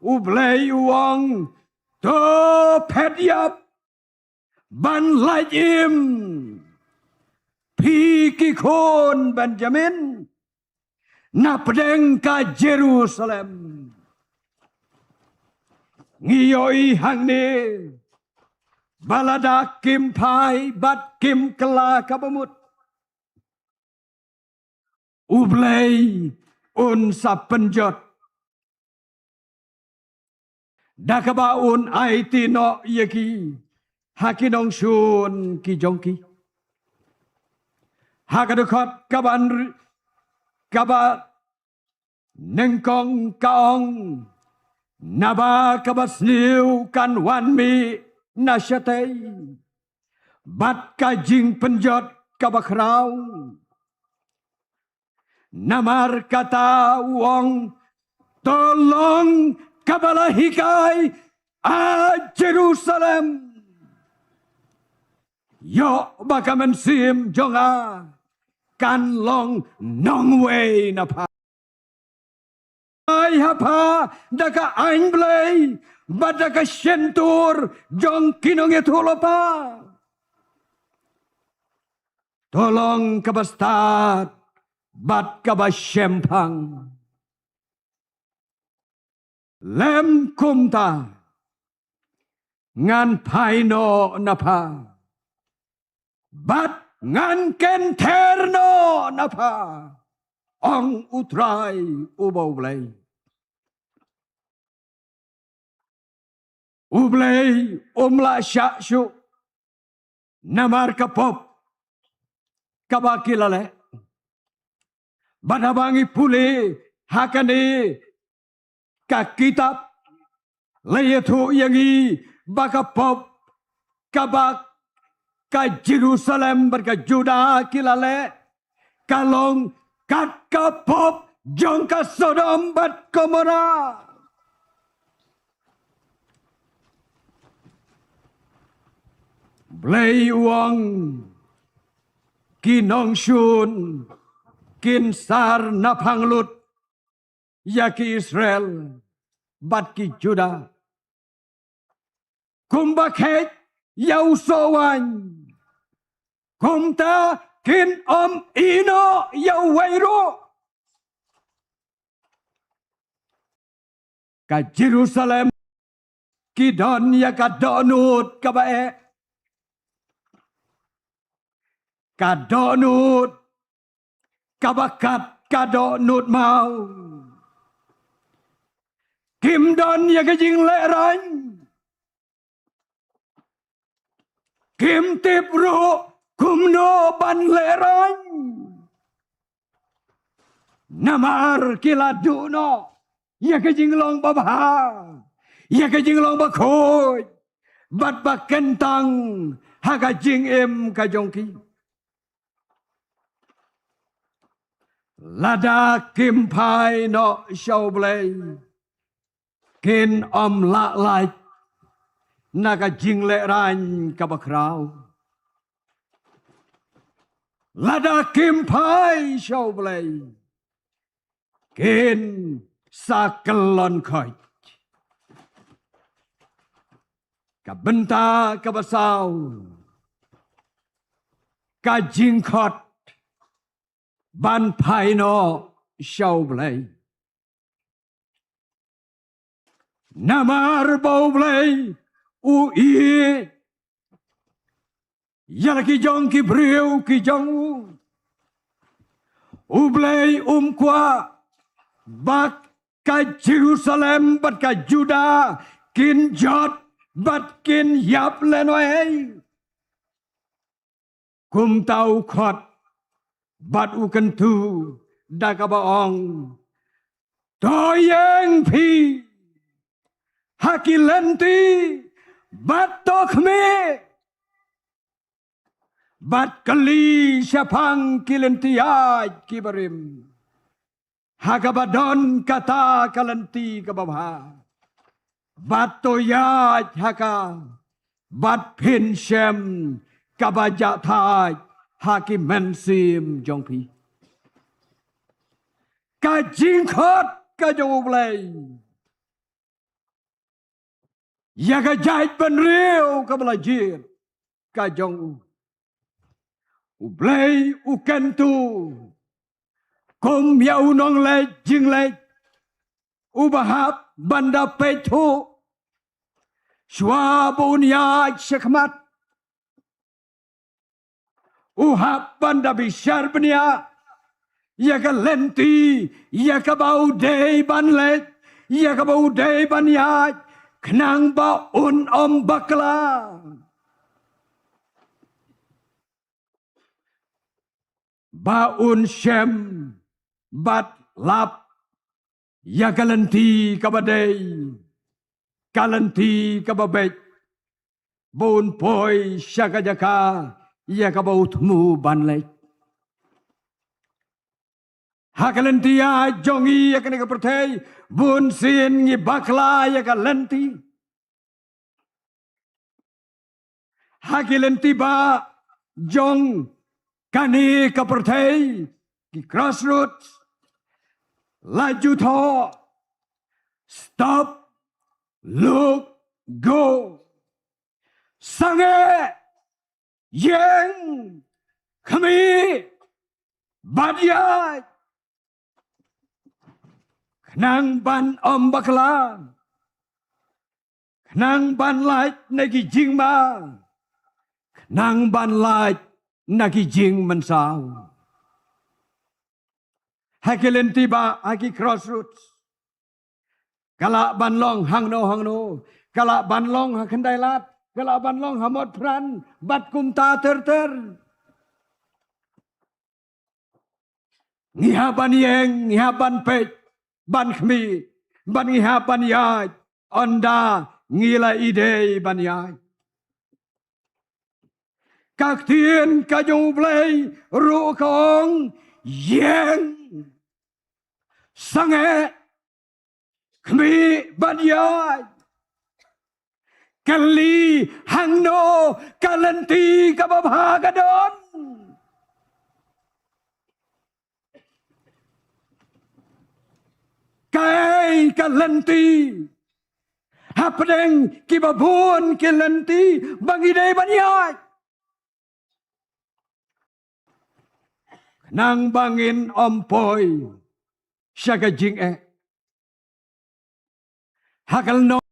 U Blei u ong, to phet ïap ban lait im, phi ki khun Benjamin, na pdeng ka Jerusalem. Ngi ïohi hangne ba lada kim phai bad kim kylla kaba mut, U Blei un sa pynjot da kaba un aiti noh ïa ki ha ki nongshun ki jong ki. Ha ka dkhot kaban, kaba nyngkong ka ong, naba kaba sniew kan wan mih na shatei bad ka jingpynjot kaba khraw. Namar kata u ong, to long kaba la hikai, a Jerusalem, ïoh ba ka mynsiem jong nga kan long nongwei na pha. Ai ha pha da ka aiñ Blei bad da ka shyntur jong ki nongïathuhlypa. To long kaba stad bad kaba shemphang. Lem kumta ngan phai noh na pha bad ngan kynther noh na pha, ong U Trai uba U Blei. U Blei um lah shah shuh namar ka pop kaba ki la leh. Bad haba ngi pule ha kane ka kitab, la ïathuh ïa ngi ba ka pop kaba ka Jerusalem bad ka Juda ki la leh ka long kat ka pop jong ka Sodom bad Gomorrah. Blei u ong, ki nongshun kin sar na phang lut ïa ki Israel bad ki Juda. Kumba kheit ïa u soh waiñ, kumta kin ym ïehnoh ïa uwei ruh. Ka Jerusalem ki don ïa ka dohnud kaba eh, ka dohnud kaba kat ka dohnud maw. Kim don ïa ka jinglehrain. Kim tip ruh kumno ban lehrain. Namar ki la duh noh ïa ka jinglong babha, ïa ka jinglong bakhuid bad bakyntang ha ka jingim ka jong ki. Lada kim phai noh sha U Blei, kin ym lah lait na ka jinglehrain kaba khraw. Lada kim phai sha U Blei, kin sa kyllon khoit. Ka bynta kaba saw, ka jingkhot ban phai noh sha U Blei. Namar ba U Blei u ïeit ïa la ki jong ki briew ki jong u. U Blei um kwah ba ka Jerusalem bad ka Juda kin jot bad kin ïap lehnohei. Kumta u khot bad u kyntu da kaba ong, to ïeng phi ha ki lynti bad to khmih bad kylli shaphang ki lynti ïaid kiba rim, ha kaba don kata ka lynti kaba bha, bad to ïaid ha ka, bad phin shem kaba jahthait ha ki mynsiem jong phi. Ka jingkhot ka jong U Blei ïa ka jaitbynriew kaba la jied ka jong u. U Blei u kyntu kum ïa u nongleit jingleit uba hap ban da peit thuh shuwa ba un ïaid shakhmat. U hap ban da bishar bniah ïa ka lynti ïa kaba u dei ban leit, ïa kaba u dei ban ïaid, khnang ba un ym bakla, ba un shem bad lap ïa ka lynti kaba dei, ka lynti kaba beit, ba un poi sha ka jaka ïa kaba u thmu ban leit. Ha ka lynti ïaid jong ngi ïa kane ka pyrthei, bunsien ngi bakla ïa ka lynti. Ha ki lynti ba jong kane ka pyrthei, ki crossroads, la ju thoh, stop, look, go. Sangeh, ïeng, khmih, bad ïaid, khnang ban ym bakla, khnang ban lait na ki jingma, khnang ban lait na ki jingmynsaw. Ha ki lynti ba, ha ki crossroads, ka lah ban long hangno hangno, ka lah ban long ha Khyndailad, ka lah ban long ha Motphran bad kumta ter ter. Ngi hap ban ïeng, ngi hap ban peit, ban khmih, bad ngi hap ban ïaid, ynda ngi la ïadei ban ïaid. Ka ktien ka jong U Blei ruh ka ong, ïeng, sangeh, khmih bad ïaid. Kylli hangno ka lynti kaba bha ka don. Kaei ka lynti hapdeng kiba bun ki lynti ba ngi dei ban ïaid, khnang ba ngin ym poi sha ka jingeh. Ha ka lynnong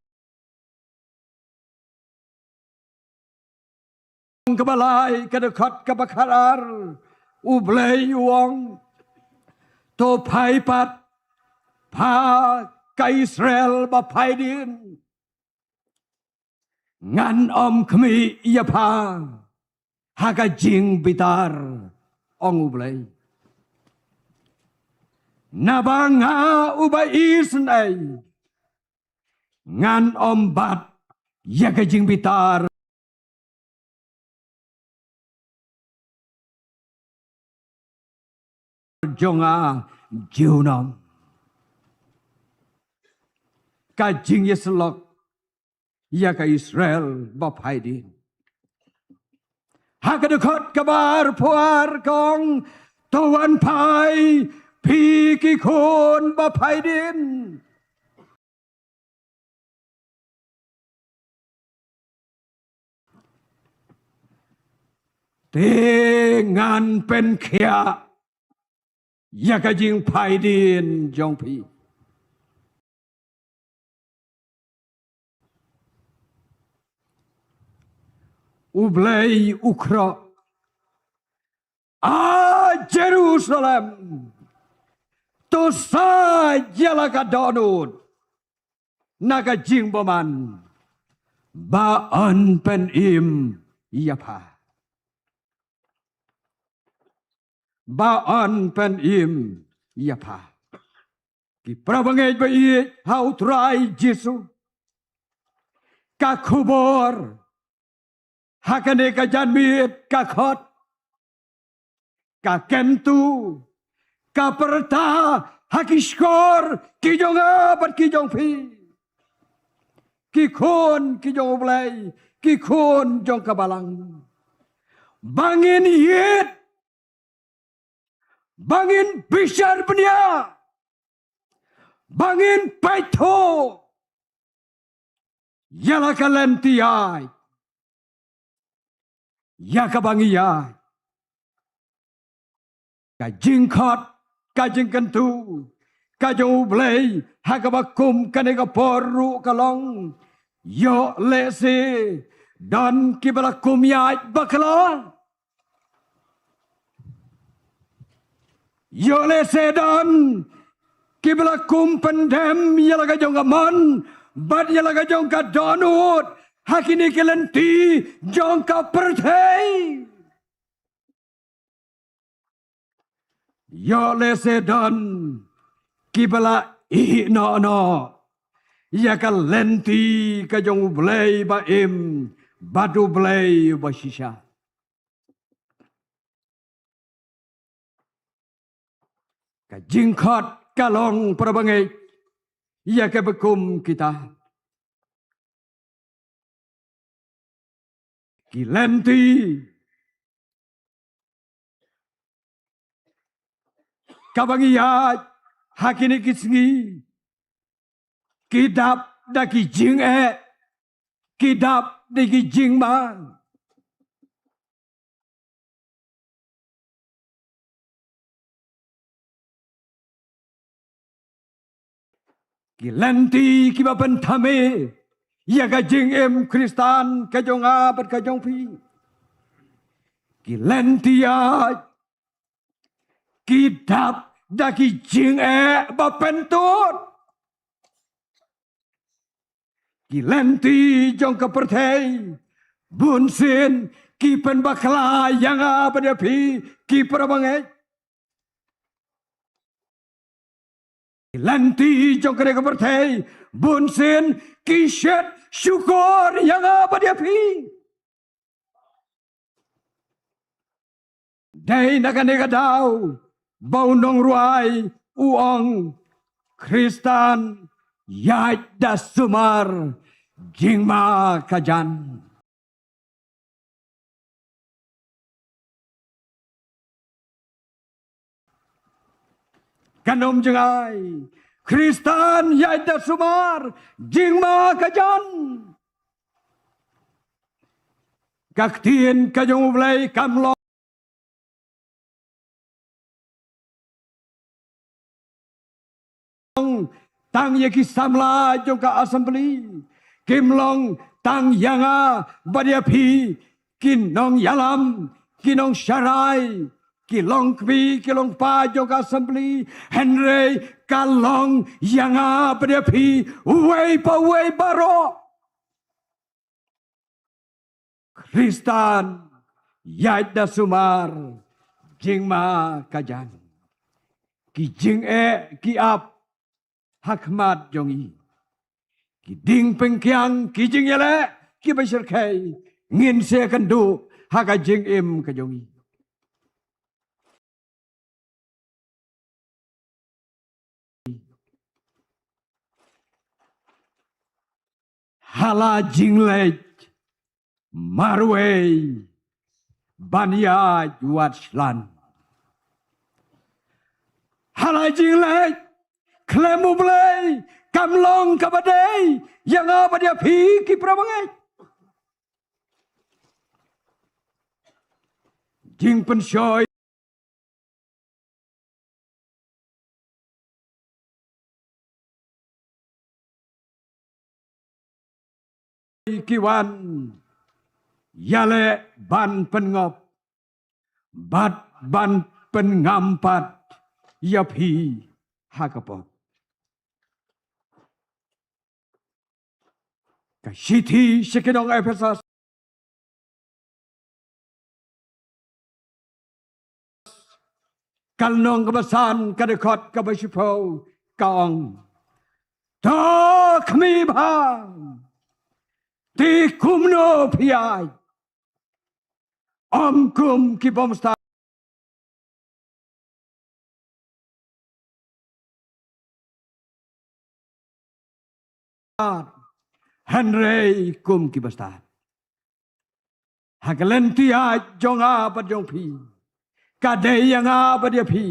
kaba lai, ka dkhot kaba khatar, U Blei u ong, to phai pat, pha ka Israel ba phai dien, ngan ym khmih ïa pha ha ka jingbitar, ong U Blei. Naba nga uba isynei ngan ym bat ïa ka jingbitar jong nga junom. Ka jingïasyllok ïa ka Israel ba phai dien. Ha ka dkhot kaba arphew ar ka ong, to wan phai, Phi ki khun ba phaidien, te ngan pynkhiah ïa ka jingphaidien jong phi. U Blei u khroh, a Jerusalem, to said ïa la ka dohnud na ka jingbymman ba yn pynim ïa pha. Ba yn pynim ïa pha. Ki para bangeit ba ïeit ha U Trai Jisu, ka khubor ha kane ka janmiet ka khot, ka kyntu, ka pyrta ha ki shkor ki jong nga bad ki jong phi, ki khun ki jong U Blei, ki khun jong ka balang, ba ngin ïeit, ba ngin bishar bniah, ba ngin pyrthuh ïa la ka lynti ïaid, ïa kaba ngi ïaid. Ka jingkhot, ka jingkyntu ka jong U Blei ha kaba kum kane ka por ruh ka long: ïoh lehse don kiba la kum ïaid bakla. Ïoh lehse don kiba la kum pyndem ïa la ka jong ka mon bad ïa la ka jong ka dohnud ha kine ki lynti jong ka pyrthei. Ïoh lehse don kiba la ïeh noh noh ïa ka lynti ka jong U Blei ba im bad U Blei ba shisha. Ka jingkhot ka long, para bangeit, ïa kaba kum kita. Ki lynti kaba ngi ïaid ha kine ki sngi ki dap da ki jingeh, ki dap da ki jingma. Ki lynti kiba pynthame ïa ka jingim Khristan ka jong nga bad ka jong phi. Ki lynti ïa ki dap da ki jingeh ba pyntud. Ki lynti jong ka pyrthei bunsien ki pynbakla ïa nga bad ïa phi, ki para bangeit. Ki lynti jong kane ka pyrthei bunsien ki shet shukor ïa nga bad ïa phi. Dei na kane ka daw ba u nongrwai u ong: Khristan, ïaid da sumar, jingma ka jan. Kan ym jngai. Khristan, ïaid da sumar, jingma ka jan. Ka ktien ka jong U Blei kam long tang ïa ki samla jong ka assembly, kim long tang ïa nga bad ïa phi, ki nongïalam, ki nongsharai, ki longkmie, ki longkpa jong ka assembly, hynrei ka long ïa nga bad ïa phi, uwei pa uwei baroh. Khristan, ïaid da sumar, jingma ka jan. Ki jingeh ki ap ha khmat jong ngi. Ki ding pynkiang, ki jingïaleh kiba shyrkhei, ngin sa ïakynduh ha ka jingim ka jong ngi. Ha la jingleit marwei ban ïaid wat shlan. Ha la jingleh khlem U Blei kam long kaba dei ïa nga bad ïa phi ki para bangeit. Jingpynshoi ki wan ïaleh ban pynngop bad ban pynngam pat ïa phi ha ka pop. Ka shithi sha ki nong Ephesos ka lynnong kaba san ka dkhot kaba shiphew ka ong, to khmih bha, te kumno phi ïaid, ym kum ki bym stad, hynrei kum ki bastad. Ha ka lynti ïaid jong nga bad jong phi, ka dei ïa nga bad ïa phi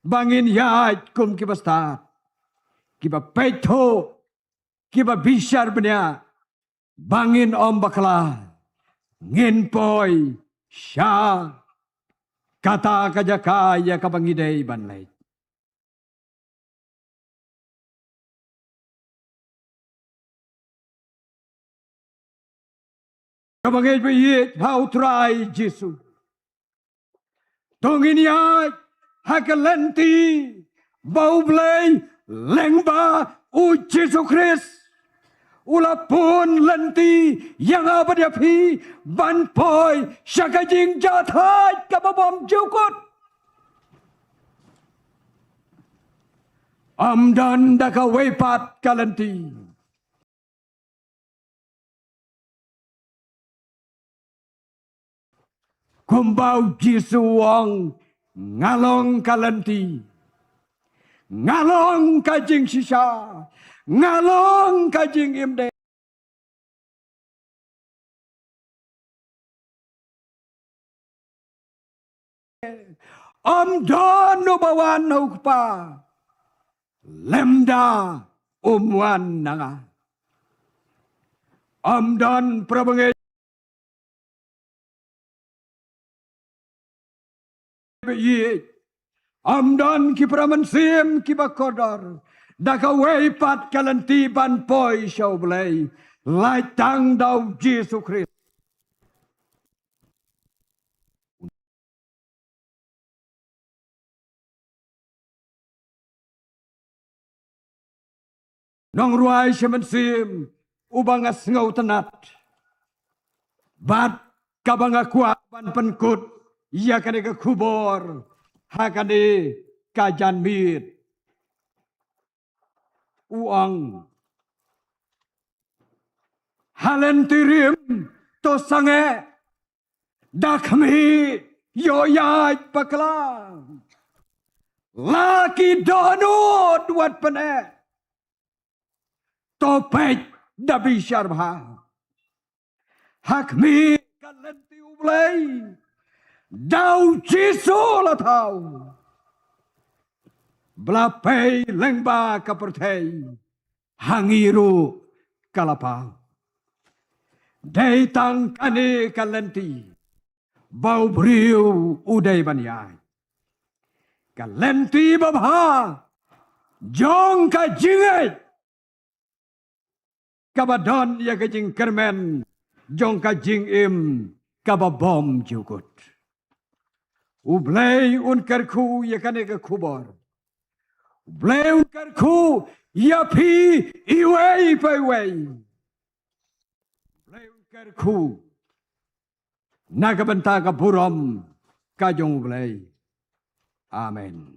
ba ngin ïaid kum ki bastad, kiba peit thuh, kiba bishar bniah, ba ngin ym bakla, ngin poi sha kata ka jaka ïa kaba ngi dei ban leit. Kaba ngi ïeit ha U Trai Jisu. To ngin ïaid ha ka lynti ba U Blei lyngba U Jisu Khrist u la pun lynti ïa nga bad ïa phi ban poi sha ka jingjahthait kaba bymjukut. Ym don da kawei pat ka lynti. Kumba U Jisu u ong, nga long ka lynti, nga long ka jingshisha, nga long ka jingim dei. Ym don uba wan ha U Kpa lymda um wan na nga. Ym don para bangeit ba ïeit, ym don ki para mynsiem kiba kordor da kawei pat ka lynti ban poi sha U Blei, lait tang da U Jisu Khrist. Nongrwai shi mynsiem uba nga sngewtynnat bad kaba nga kwah ban pynkut ïa kane ka khubor ha kane ka janmiet, u ong, ha lynti rim to sangeh da khmih, ïoh ïaid bakla. La ki dohnud wat pyneh, to peit da bishar bha. Ha khmih ka lynti U Blei, da U Jisu la thaw. Ba la pei lyngba ka pyrthei, ha ngi ruh ka la paw. Dei tang kane ka lynti ba u briew u dei ban ïaid. Ka lynti babha jong ka jingngeit, kaba don ïa ka jingkyrmen jong ka jingim kaba bymjukut. U Blei un kyrkhu ïa kane ka khubor. U Blei un kyrkhu ïa phi iwei pa iwei. U Blei un kyrkhu na ka bynta ka burom ka jong U Blei. Amen.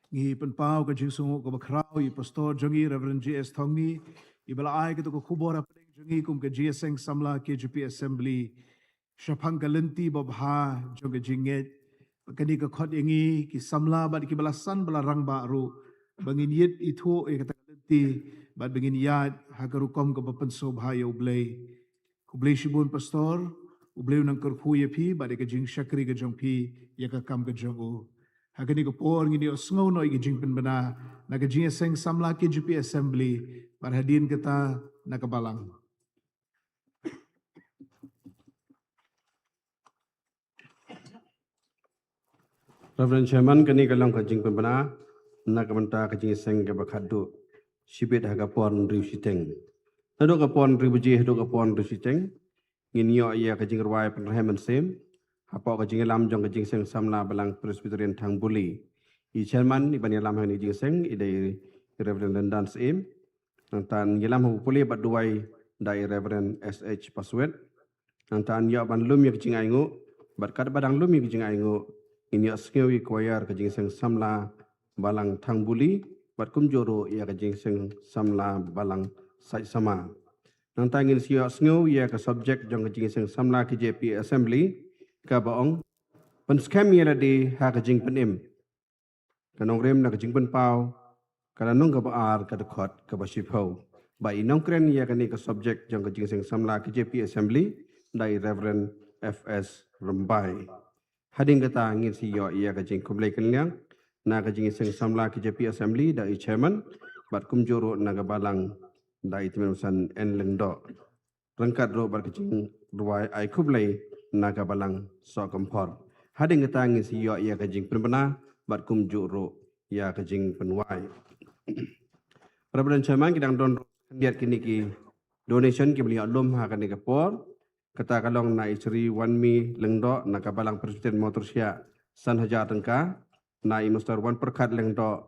Ngi pynpaw ka jingsngewnguh kaba khraw ïa i Pastor jong ngi, Reverend J S Thongni, iba la ai kato ka khubor hapdeng jong ngi kum ka Jingïaseng Samla K J P Assembly. shaphang ka lynti babha jong ka jingngeit. Kane ka khot ïa ngi ki samla bad kiba la san ba la rangbah ruh, ba ngin ïit ithuh ïa kata ka lynti bad ba ngin ïaid ha ka rukom kaba pynsngewbha ïa U Blei. Khublei shibun Pastor, U Blei un nang kyrkhu ïa phi bad ïa ka jingshakri ka jong phi ïa ka kam ka jong u. Ha kane ka por ngin ïohsngew noh ïa ka jingpynbna na ka jingïaseng samla K J P Assembly bad hadien kata na ka balang. Reverend Chairman, kane ka long ka jingpynbna na ka bynta ka jingïaseng kaba khatduh shibit ha ka por hynriew shiteng. Naduh ka por hynriew baje haduh ka por hynriew shiteng, ngin ïoh ïa ka jingrwai pynrhem mynsiem hapoh ka jingïalam jong ka jingïaseng samla Balang Presbyterian Thangbuli. I Chairman iban ïalam ha kane ka jingïaseng i dei i Reverend Lyndan Syiem. Nangta yn ïalam ha u pule bad duwai da i Reverend S H Paswet. Nangta yn ïoh ban lum ïa ka jingainguh, bad katba dang lum ïa ka jingainguh, ngin ïohsngew ïa ka choir ka jingïaseng samla Balang Thangbuli bad kumjuh ruh ïa ka jingïaseng samla Balang Saitsama. Nangta ngin sa ïohsngew ïa ka subject jong ka jingïaseng samla K J P Assembly, kaba ong, Pynskhem ïa lade ha ka jingpynim. Ka nongrim na ka jingpynpaw, ka lynnong kaba ar, ka dkhot kaba shiphew. Ba i nongkren ïa kane ka subject jong ka jingïaseng samla K J P Assembly da i Reverend F S Rymbai. Hadien kata ngin sa ïoh ïa ka jingkhublei kynliang na ka jingïaseng samla K J P Assembly da i Chairman bad kumjuh ruh na ka balang da i Tymmen Basan N Lyngdoh. Ryngkat ruh bad ka jingrwai ai khublei na ka balang Sohkymphor. Hadien kata ngin sa ïoh ïa ka jingpynbna bad kumjuh ruh ïa ka jingpynwai. Reverend Chairman, ki dang don ruh khyndiat kine ki donation kiba la ïoh lum ha kane ka por. Kata ka long na i Shri Wanmi Lyngdoh na ka Balang Presbyterian Mawtyrshiah san hajar tyngka, na i Mister Wanpyrkhat Lyngdoh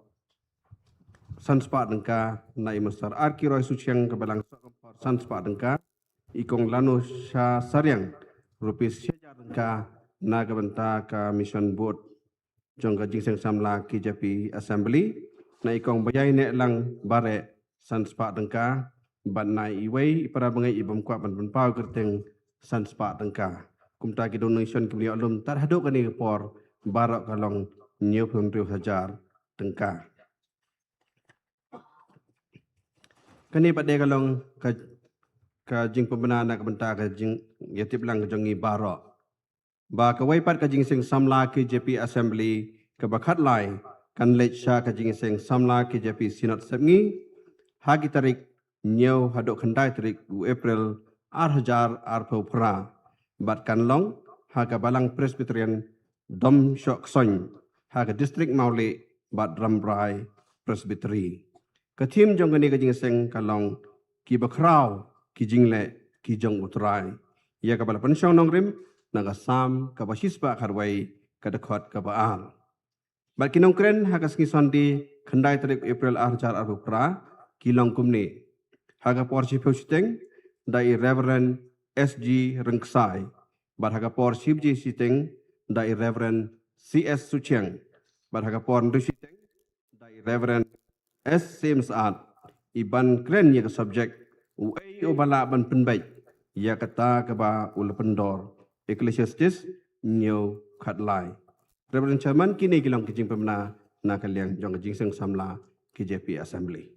san spah tyngka, na i Mister R K Roy Suchiang ka Balang Sohkymphor san spah tyngka, i Kong Lanu Shah Sariang rupees shi hajar tyngka na ka bynta ka Mission Board jong ka jingïaseng samla K J P Assembly, na i Kong Baïainehlang Bareh san spah tyngka, bad na iwei i para bangeit i bym kwah ban pynpaw kyrteng san spah tyngka. Kumta ki donation kiba la ïoh lum tad haduh kane ka por baroh ka long hynñiewphew hynriew hajar tyngka. Kane pat de ka long ka, ka jingpynbna na ka bynta ka jingïatipleng ka jong ngi baroh. Ba kawei pat ka jingïaseng samla K J P Assembly kaba khatlai kan leit sha ka jingïaseng samla K J P Synod Sepngi ha ki tarik hynñiew haduh khyndai tarik u April ar hajar arphew phra. Bad kan long ha ka Balang Presbyterian Domshohksoiñ ha ka District Mawlieh bad Rambrai Presbytery. Ka theme jong kane ka jingïaseng ka long Kiba Khraw ki Jingleh ki jong U Trai, ïa kaba la pynshong nongrim na ka Salm kaba shispah khatwei, ka dkhot kaba ar. Bad ki nongkren ha ka sngi Sunday khyndai tarik April ar hajar arphew phra ki long kumne: ha ka por shiphew shiteng da i Reverend S G Rynksai, bad ha ka por shi baje shiteng da i Reverend C S Suchiang, bad ha ka por hynriew shiteng da i Reverend S Syiem Syad, i ban kren ïa ka subject Uei uba lah ban pynbeit ïa kata kaba u la pyndor, Ecclesiastes hynñiew khatlai. Reverend Chairman, kine ki long ki jingpynbna na ka liang jong ka jingïaseng samla K J P Assembly.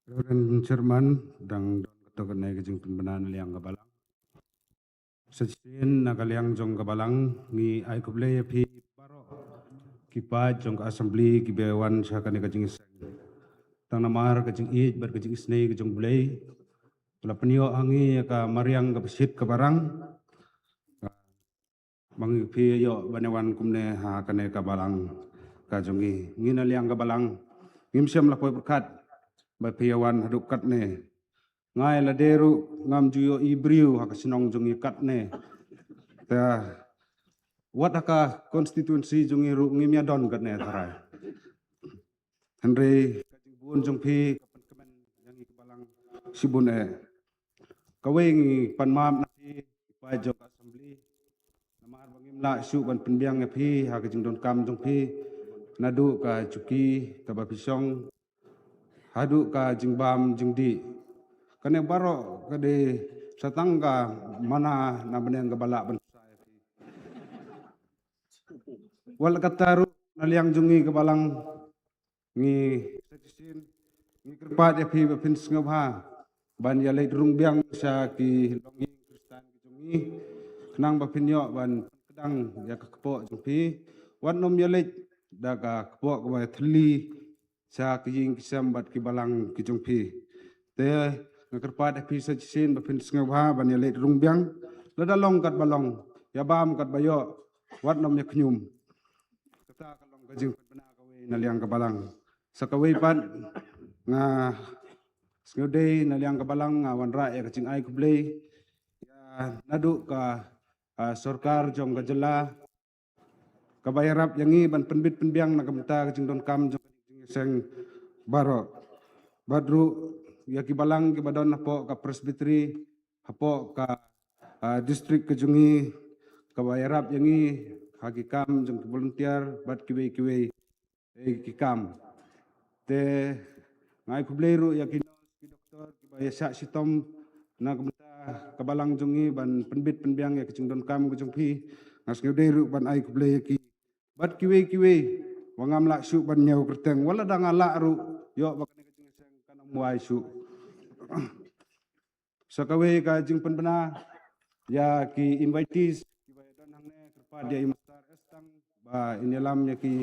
Reverend Chairman, dang don kato kane ka jingpynbna na liang ka balang. Sa shisien na ka liang jong ka balang ngi ai khublei ïa phi baroh ki paid jong ka assembly kiba wan sha kane ka jingïaseng. Tang namar ka jingïeit bad ka jingisynei ka jong U Blei, la pynïoh ha ngi ïa ka mariang kaba shit kaba rang ba ngi phi ïoh ban ïawan kumne ha kane ka balang ka jong ngi. Ngi na liang ka balang ngim shym la poi pyrkhat ba phi ïawan haduh katne. Nga ïa lade ruh ngam ju ïohi briew ha ka shnong jong ngi katne. Te wat ha ka constituency jong ngi ruh ngim ïadon katne tharai. Hynrei ka jingbun jong phi ka pynkmen ïa ngi ka balang shibun eh. Kawei ngi pan map na phi ki paid jong ka assembly. Namar ba ngim lah shuh ban pynbiang ïa phi ha ka jingdonkam jong phi. naduh ka juki kaba phi shong haduh ka jingbam jingdih. Kane baroh ka dei sa tang ka mana na bneng kaba lah ban sa ïa phi. Wat la katta ruh na liang jong ngi ka balang ngi sa shisien ngi kyrpad ïa phi ba phin sngewbha ban ïa leit rung biang sha ki longïing Khristan ki jong ngi khnang ba phin ïoh ban pynkdang ïa ka kpoh jong phi. Wat nym ïa leit da ka kpoh kaba thylli sha ki ïing ki sem bad ki balang ki jong phi. Te nga kyrpad ïa phi sa shisien ba phin sngewbha ban ïa leit rung biang. Lada long katba long, ïa bam katba ïoh, wat nym ïa khñium. Kata ka long ka jingpynbna kawei na liang ka balang. Sa kawei pat nga sngewdei na liang ka balang nga wanrah ïa ka jingai khublei ïa naduh ka ah, sorkar jong ka jylla kaba ïarap ïa ngi ban pynbit pynbiang na ka bynta ka jingdonkam jong ka jingïaseng baroh. Bad ruh ïa ki balang kiba don hapoh ka presbytery, hapoh ka ah, district ka jong ngi kaba ïarap ïa ngi ha ki kam jong ki volunteer bad kiwei kiwei eh, ki kam. Te nga ai khublei ruh ïa ki nurse ki doktor kiba ïa shah shitom na ka bynta ka balang jong ngi ban pynbit pynbiang ïa ka jingdonkam ka jong phi. Nga sngewdei ruh ban ai khublei ïa ki bad kiwei kiwei ba ngam lah shuh ban ñiew kyrteng, wat la da nga lah ruh, ïoh ba kane ka jingïaseng kan ym wai shuh. Sa kawei ka jingpynbna ïa ki invitees kiba ïa don hangne, kyrpad ïa i Master Estang ba in ïalam ïa ki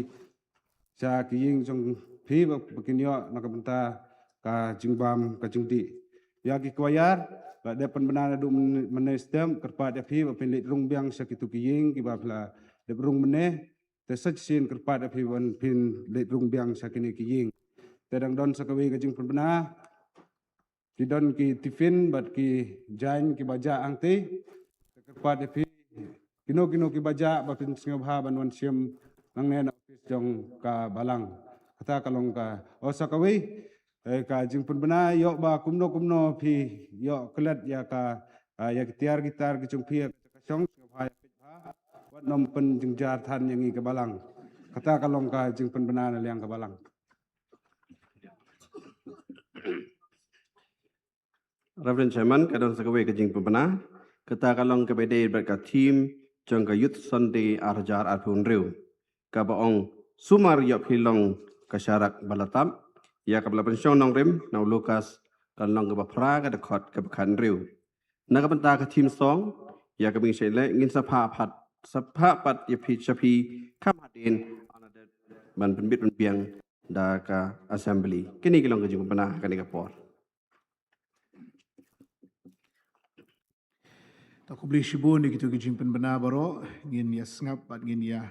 sha ki ïing jong phi ba, ba kin ïoh na ka bynta ka jingbam ka jingdih. Ïa ki choir la dep pynbna naduh myn-, mynne step, kyrpad ïa phi ba phin leit rung biang sha kitu ki ïing kiba phi la dep rung mynne. Te sa shisien kyrpad ïa phi ban phin leit rung biang sha kine ki ïing. Te dang don sa kawei ka jingpynbna ki don ki tiffin bad ki jaiñ kiba jah hangtei. Te kyrpad ïa phi kino kino kiba jah ba phin sngewbha ban wan shim nangne na office jong ka balang. Kata ka long ka, oh, sa kawei eh, ka jingpynbna ïoh ba kumno kumno phi ïoh klet ïa ka ah, ïa ki tiar ki tar ki jong phi ïa ka shong sngewbha ïa phi bha. Wat nym pynjynjar than ïa ngi ka balang. Kata ka long ka jingpynbna na liang ka balang. Reverend Chairman, ka don sa kawei ka jingpynbna. Kata ka long kaba dei bad ka theme jong ka Youth Sunday ar hajar arphew hynriew, kaba ong sumar ïoh phi long ka sharak ba la tap, ïa kaba la pynshong nongrim na u Lukas, ka lynnong kaba phra, ka dkhot kaba khathynriew. Na ka bynta ka theme song, ïa kaba ngin sa leh, ngin sa phah pat, sa phah pat ïa phi, sha phi kham hadien, ban pynbit pynbiang da ka assembly. Kine ki long ka jingpynbna kane ka por. Ta khublei shibun ïa kito ki jingpynbna baroh, ngin ïa sngap bad ngin ïa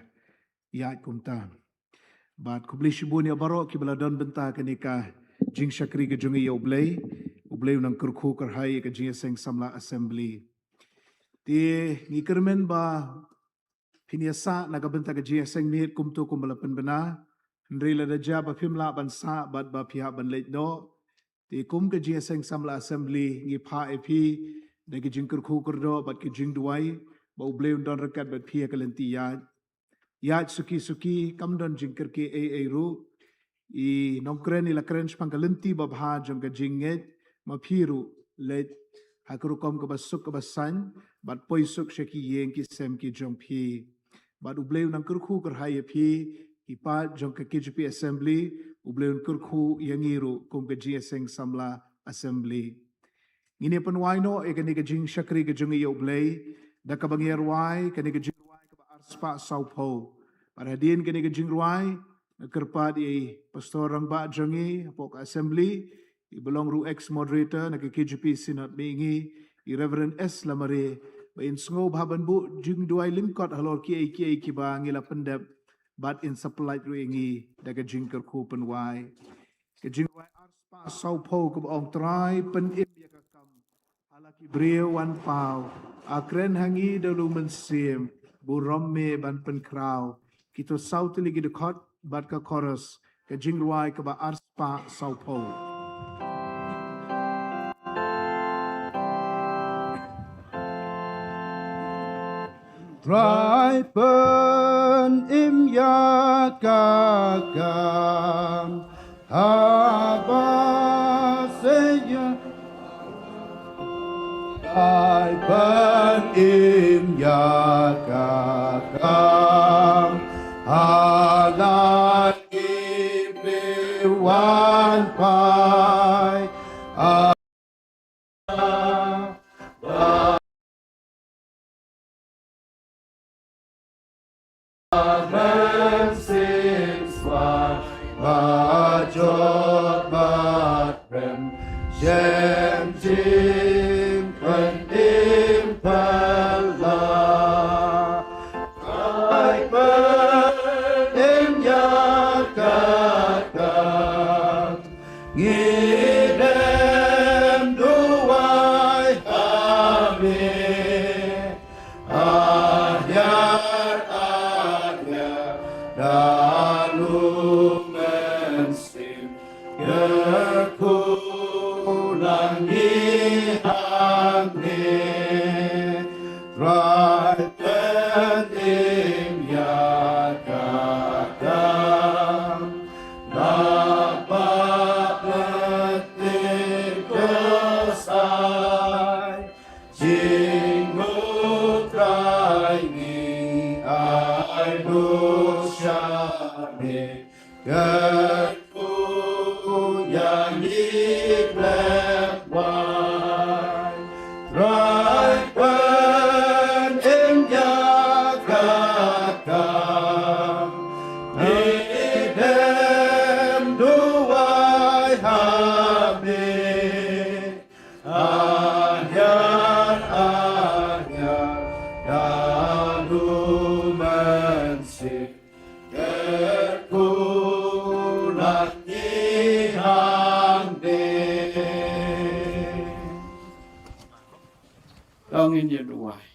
ïaid kumta. Bad khublei shibun ïa baroh kiba la don bynta kane ka jingshakri ka jong ngi ïa U Blei, U Blei un nang kyrkhu kyrhai ïa ka jingïaseng samla assembly. Te ngi kyrmen ba phin ïa sah na ka bynta ka jingïaseng miet kumto kumba la pynbna. Hynrei lada jia ba phim lah ban sah bad ba phi hap ban leit noh, te kum ka jingïaseng samla assembly ngi phah ïa phi da ki jingkyrkhu kyrdoh bad ki jingduwai ba U Blei un don ryngkat bad phi ha ka lynti ïaid. Ïaid suki suki, kam don jingkyrkieh ei ei ruh. I nongkren i la kren shaphang ka lynti babha jong ka jingngeit, ma phi ruh leit ha ka rukom kaba suk kaba saiñ bad poi suk sha ki ïing ki sem ki jong phi. Bad U Blei un nang kyrkhu kyrhai ïa phi, ki paid jong ka K J P Assembly, U Blei un kyrkhu ïa ngi ruh kum ka jingïaseng samla assembly. Ngin ïa pynwai noh ïa kane ka jingshakri ka jong ngi ïa U Blei da kaba ngi ïa rwai kane ka jingrwai kaba arspah sawphew. Bad hadien kane ka jingrwai nga kyrpad ïa i Pastor Rangbah jong ngi hapoh ka assembly, iba long ruh ex moderator na ka K J P Synod mihngi, i Reverend S Lamare, ba in sngewbha ban buh jingduwai lyngkot halor kiei kiei kiba ngi la pyndep bad in sa pyllait ruh ïa ngi da ka jingkyrkhu pynwai. Ka jingrwai arspah sawphew kaba ong Trai pynim ïa ka kam ha la ki briew wan paw, a kren ha ngi da u Mynsiem, burom me ban pynkhraw. Kito saw tylli ki dkhot bad ka chorus, ka jingrwai kaba arspah sawphew. Trai pynim ïa ka kam haba shisha. Trai pynim ïa ka kam ha la ki briew wan phai. Ngi dem duwai ha me, ah ïar, ah ïar da U Mynsiem, kyrkhu lang ngi hangne. Trai pynim ïa ka kam, naba pyrthei ka sai. Jingmut Trai ngi ai lut sha me, kyrkhu ïa ngi khlem wai. Trai pynim ïa ka kam, ngi dem duwai ha me. Ah ïar, ah ïar da U Mynsiem, kyrkhu lang ngi hangne. To ngin ïa duwai.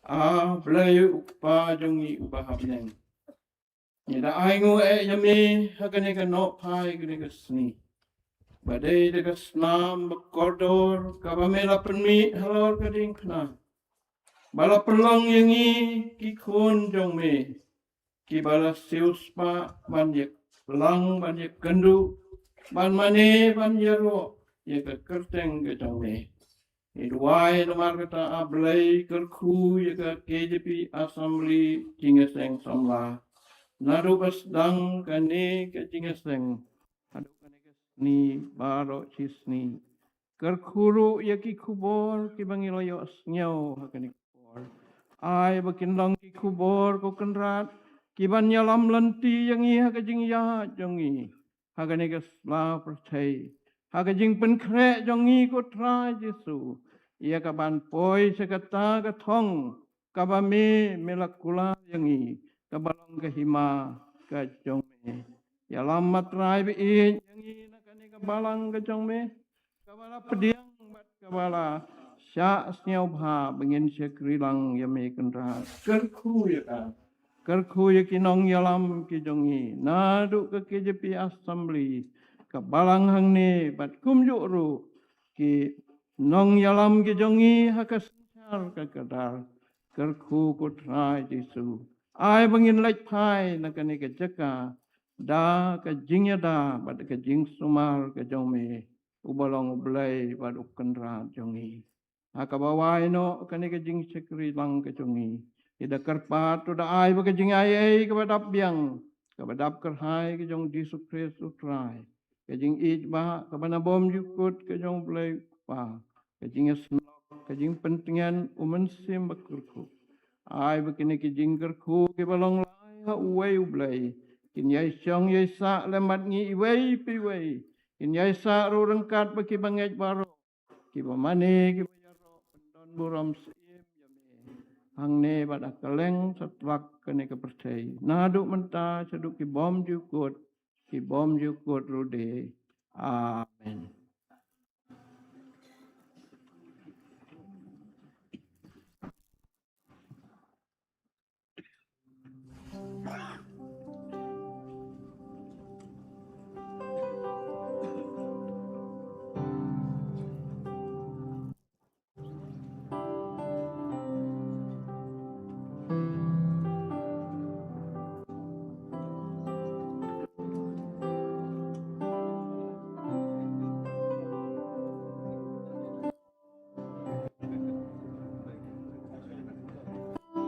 Ah Blei U Kpa jong ngi uba ha bneng, ngi da ai nguh eh ïa me ha kane ka nohphai kane ka sngi, ba dei da ka snam ba kordor kaba me la pynmih halor ka diengphna, ba la pynlong ïa ngi ki khun jong me kiba la siewspah ban ïalang, ban ïakynduh, ban mane, ban ïaroh ïa ka kyrteng ka jong me. Ngi duwai namar kata, ah Blei, kyrkhu ïa ka K J P Assembly Jingïaseng Samla, naduh ba sdang kane ka jingïaseng haduh kane ka sngi baroh shi sngi. Kyrkhu ruh ïa ki khubor kiba ngi la ïohsngew ha kane ka por. Ai ba kin long ki khubor, ko Kynrad, kiban ïalam lynti ïa ngi ha ka jingïaid jong ngi ha kane ka sla pyrthei, ha ka jingpynkhreh jong ngi, ko Trai Jisu, ïa kaban poi sha kata ka thong kaba me, me la kular ïa ngi, kaba long ka hima ka jong me. Ïalam, ah Trai, ba ïeit ïa ngi na kane ka balang ka jong me, kaba la pdiang bad kaba la shah sngewbha, ba ngin shakri lang ïa me, Kynrad. Kyrkhu ïa ka, kyrkhu ïa ki nongïalam ki jong ngi naduh ka K J P Assembly, ka balang hangne, bad kumjuh ruh ki nongïalam ki jong ngi ha ka synshar ka kdar. Kyrkhu, ko Trai Jisu, ai ba ngin leit phai na kane ka jaka da ka jingïada bad ka jingsumar ka jong me, uba long U Blei bad U Kynrad jong ngi. Ha kaba wai noh kane ka jingshakri lang ka jong ngi, ngi da kyrpad ruh da ai ba ka jingaiei kaba dap biang, kaba dap kyrhai ka jong U Jisu Khrist U Trai, ka jingïeit ba kaba na bym ju kut ka jong U Blei U Kpa, ka jingïasyllok, ka jingpyntngen U Mynsiem Bakyrkhu, ai ba kine ki jingkyrkhu kiba long lai ha uwei U Blei kin ïai shong ïai sah lem bad ngi iwei pa iwei, kin ïai sah ruh ryngkat bad kiba ngeit baroh, kiba mane, kiba ïaroh pyndon burom syiem ïa me hangne bad ha kylleng satlak kane ka pyrthei, naduh mynta shaduh ki bym ju kut, ki bym ju kut ruh de. Amen.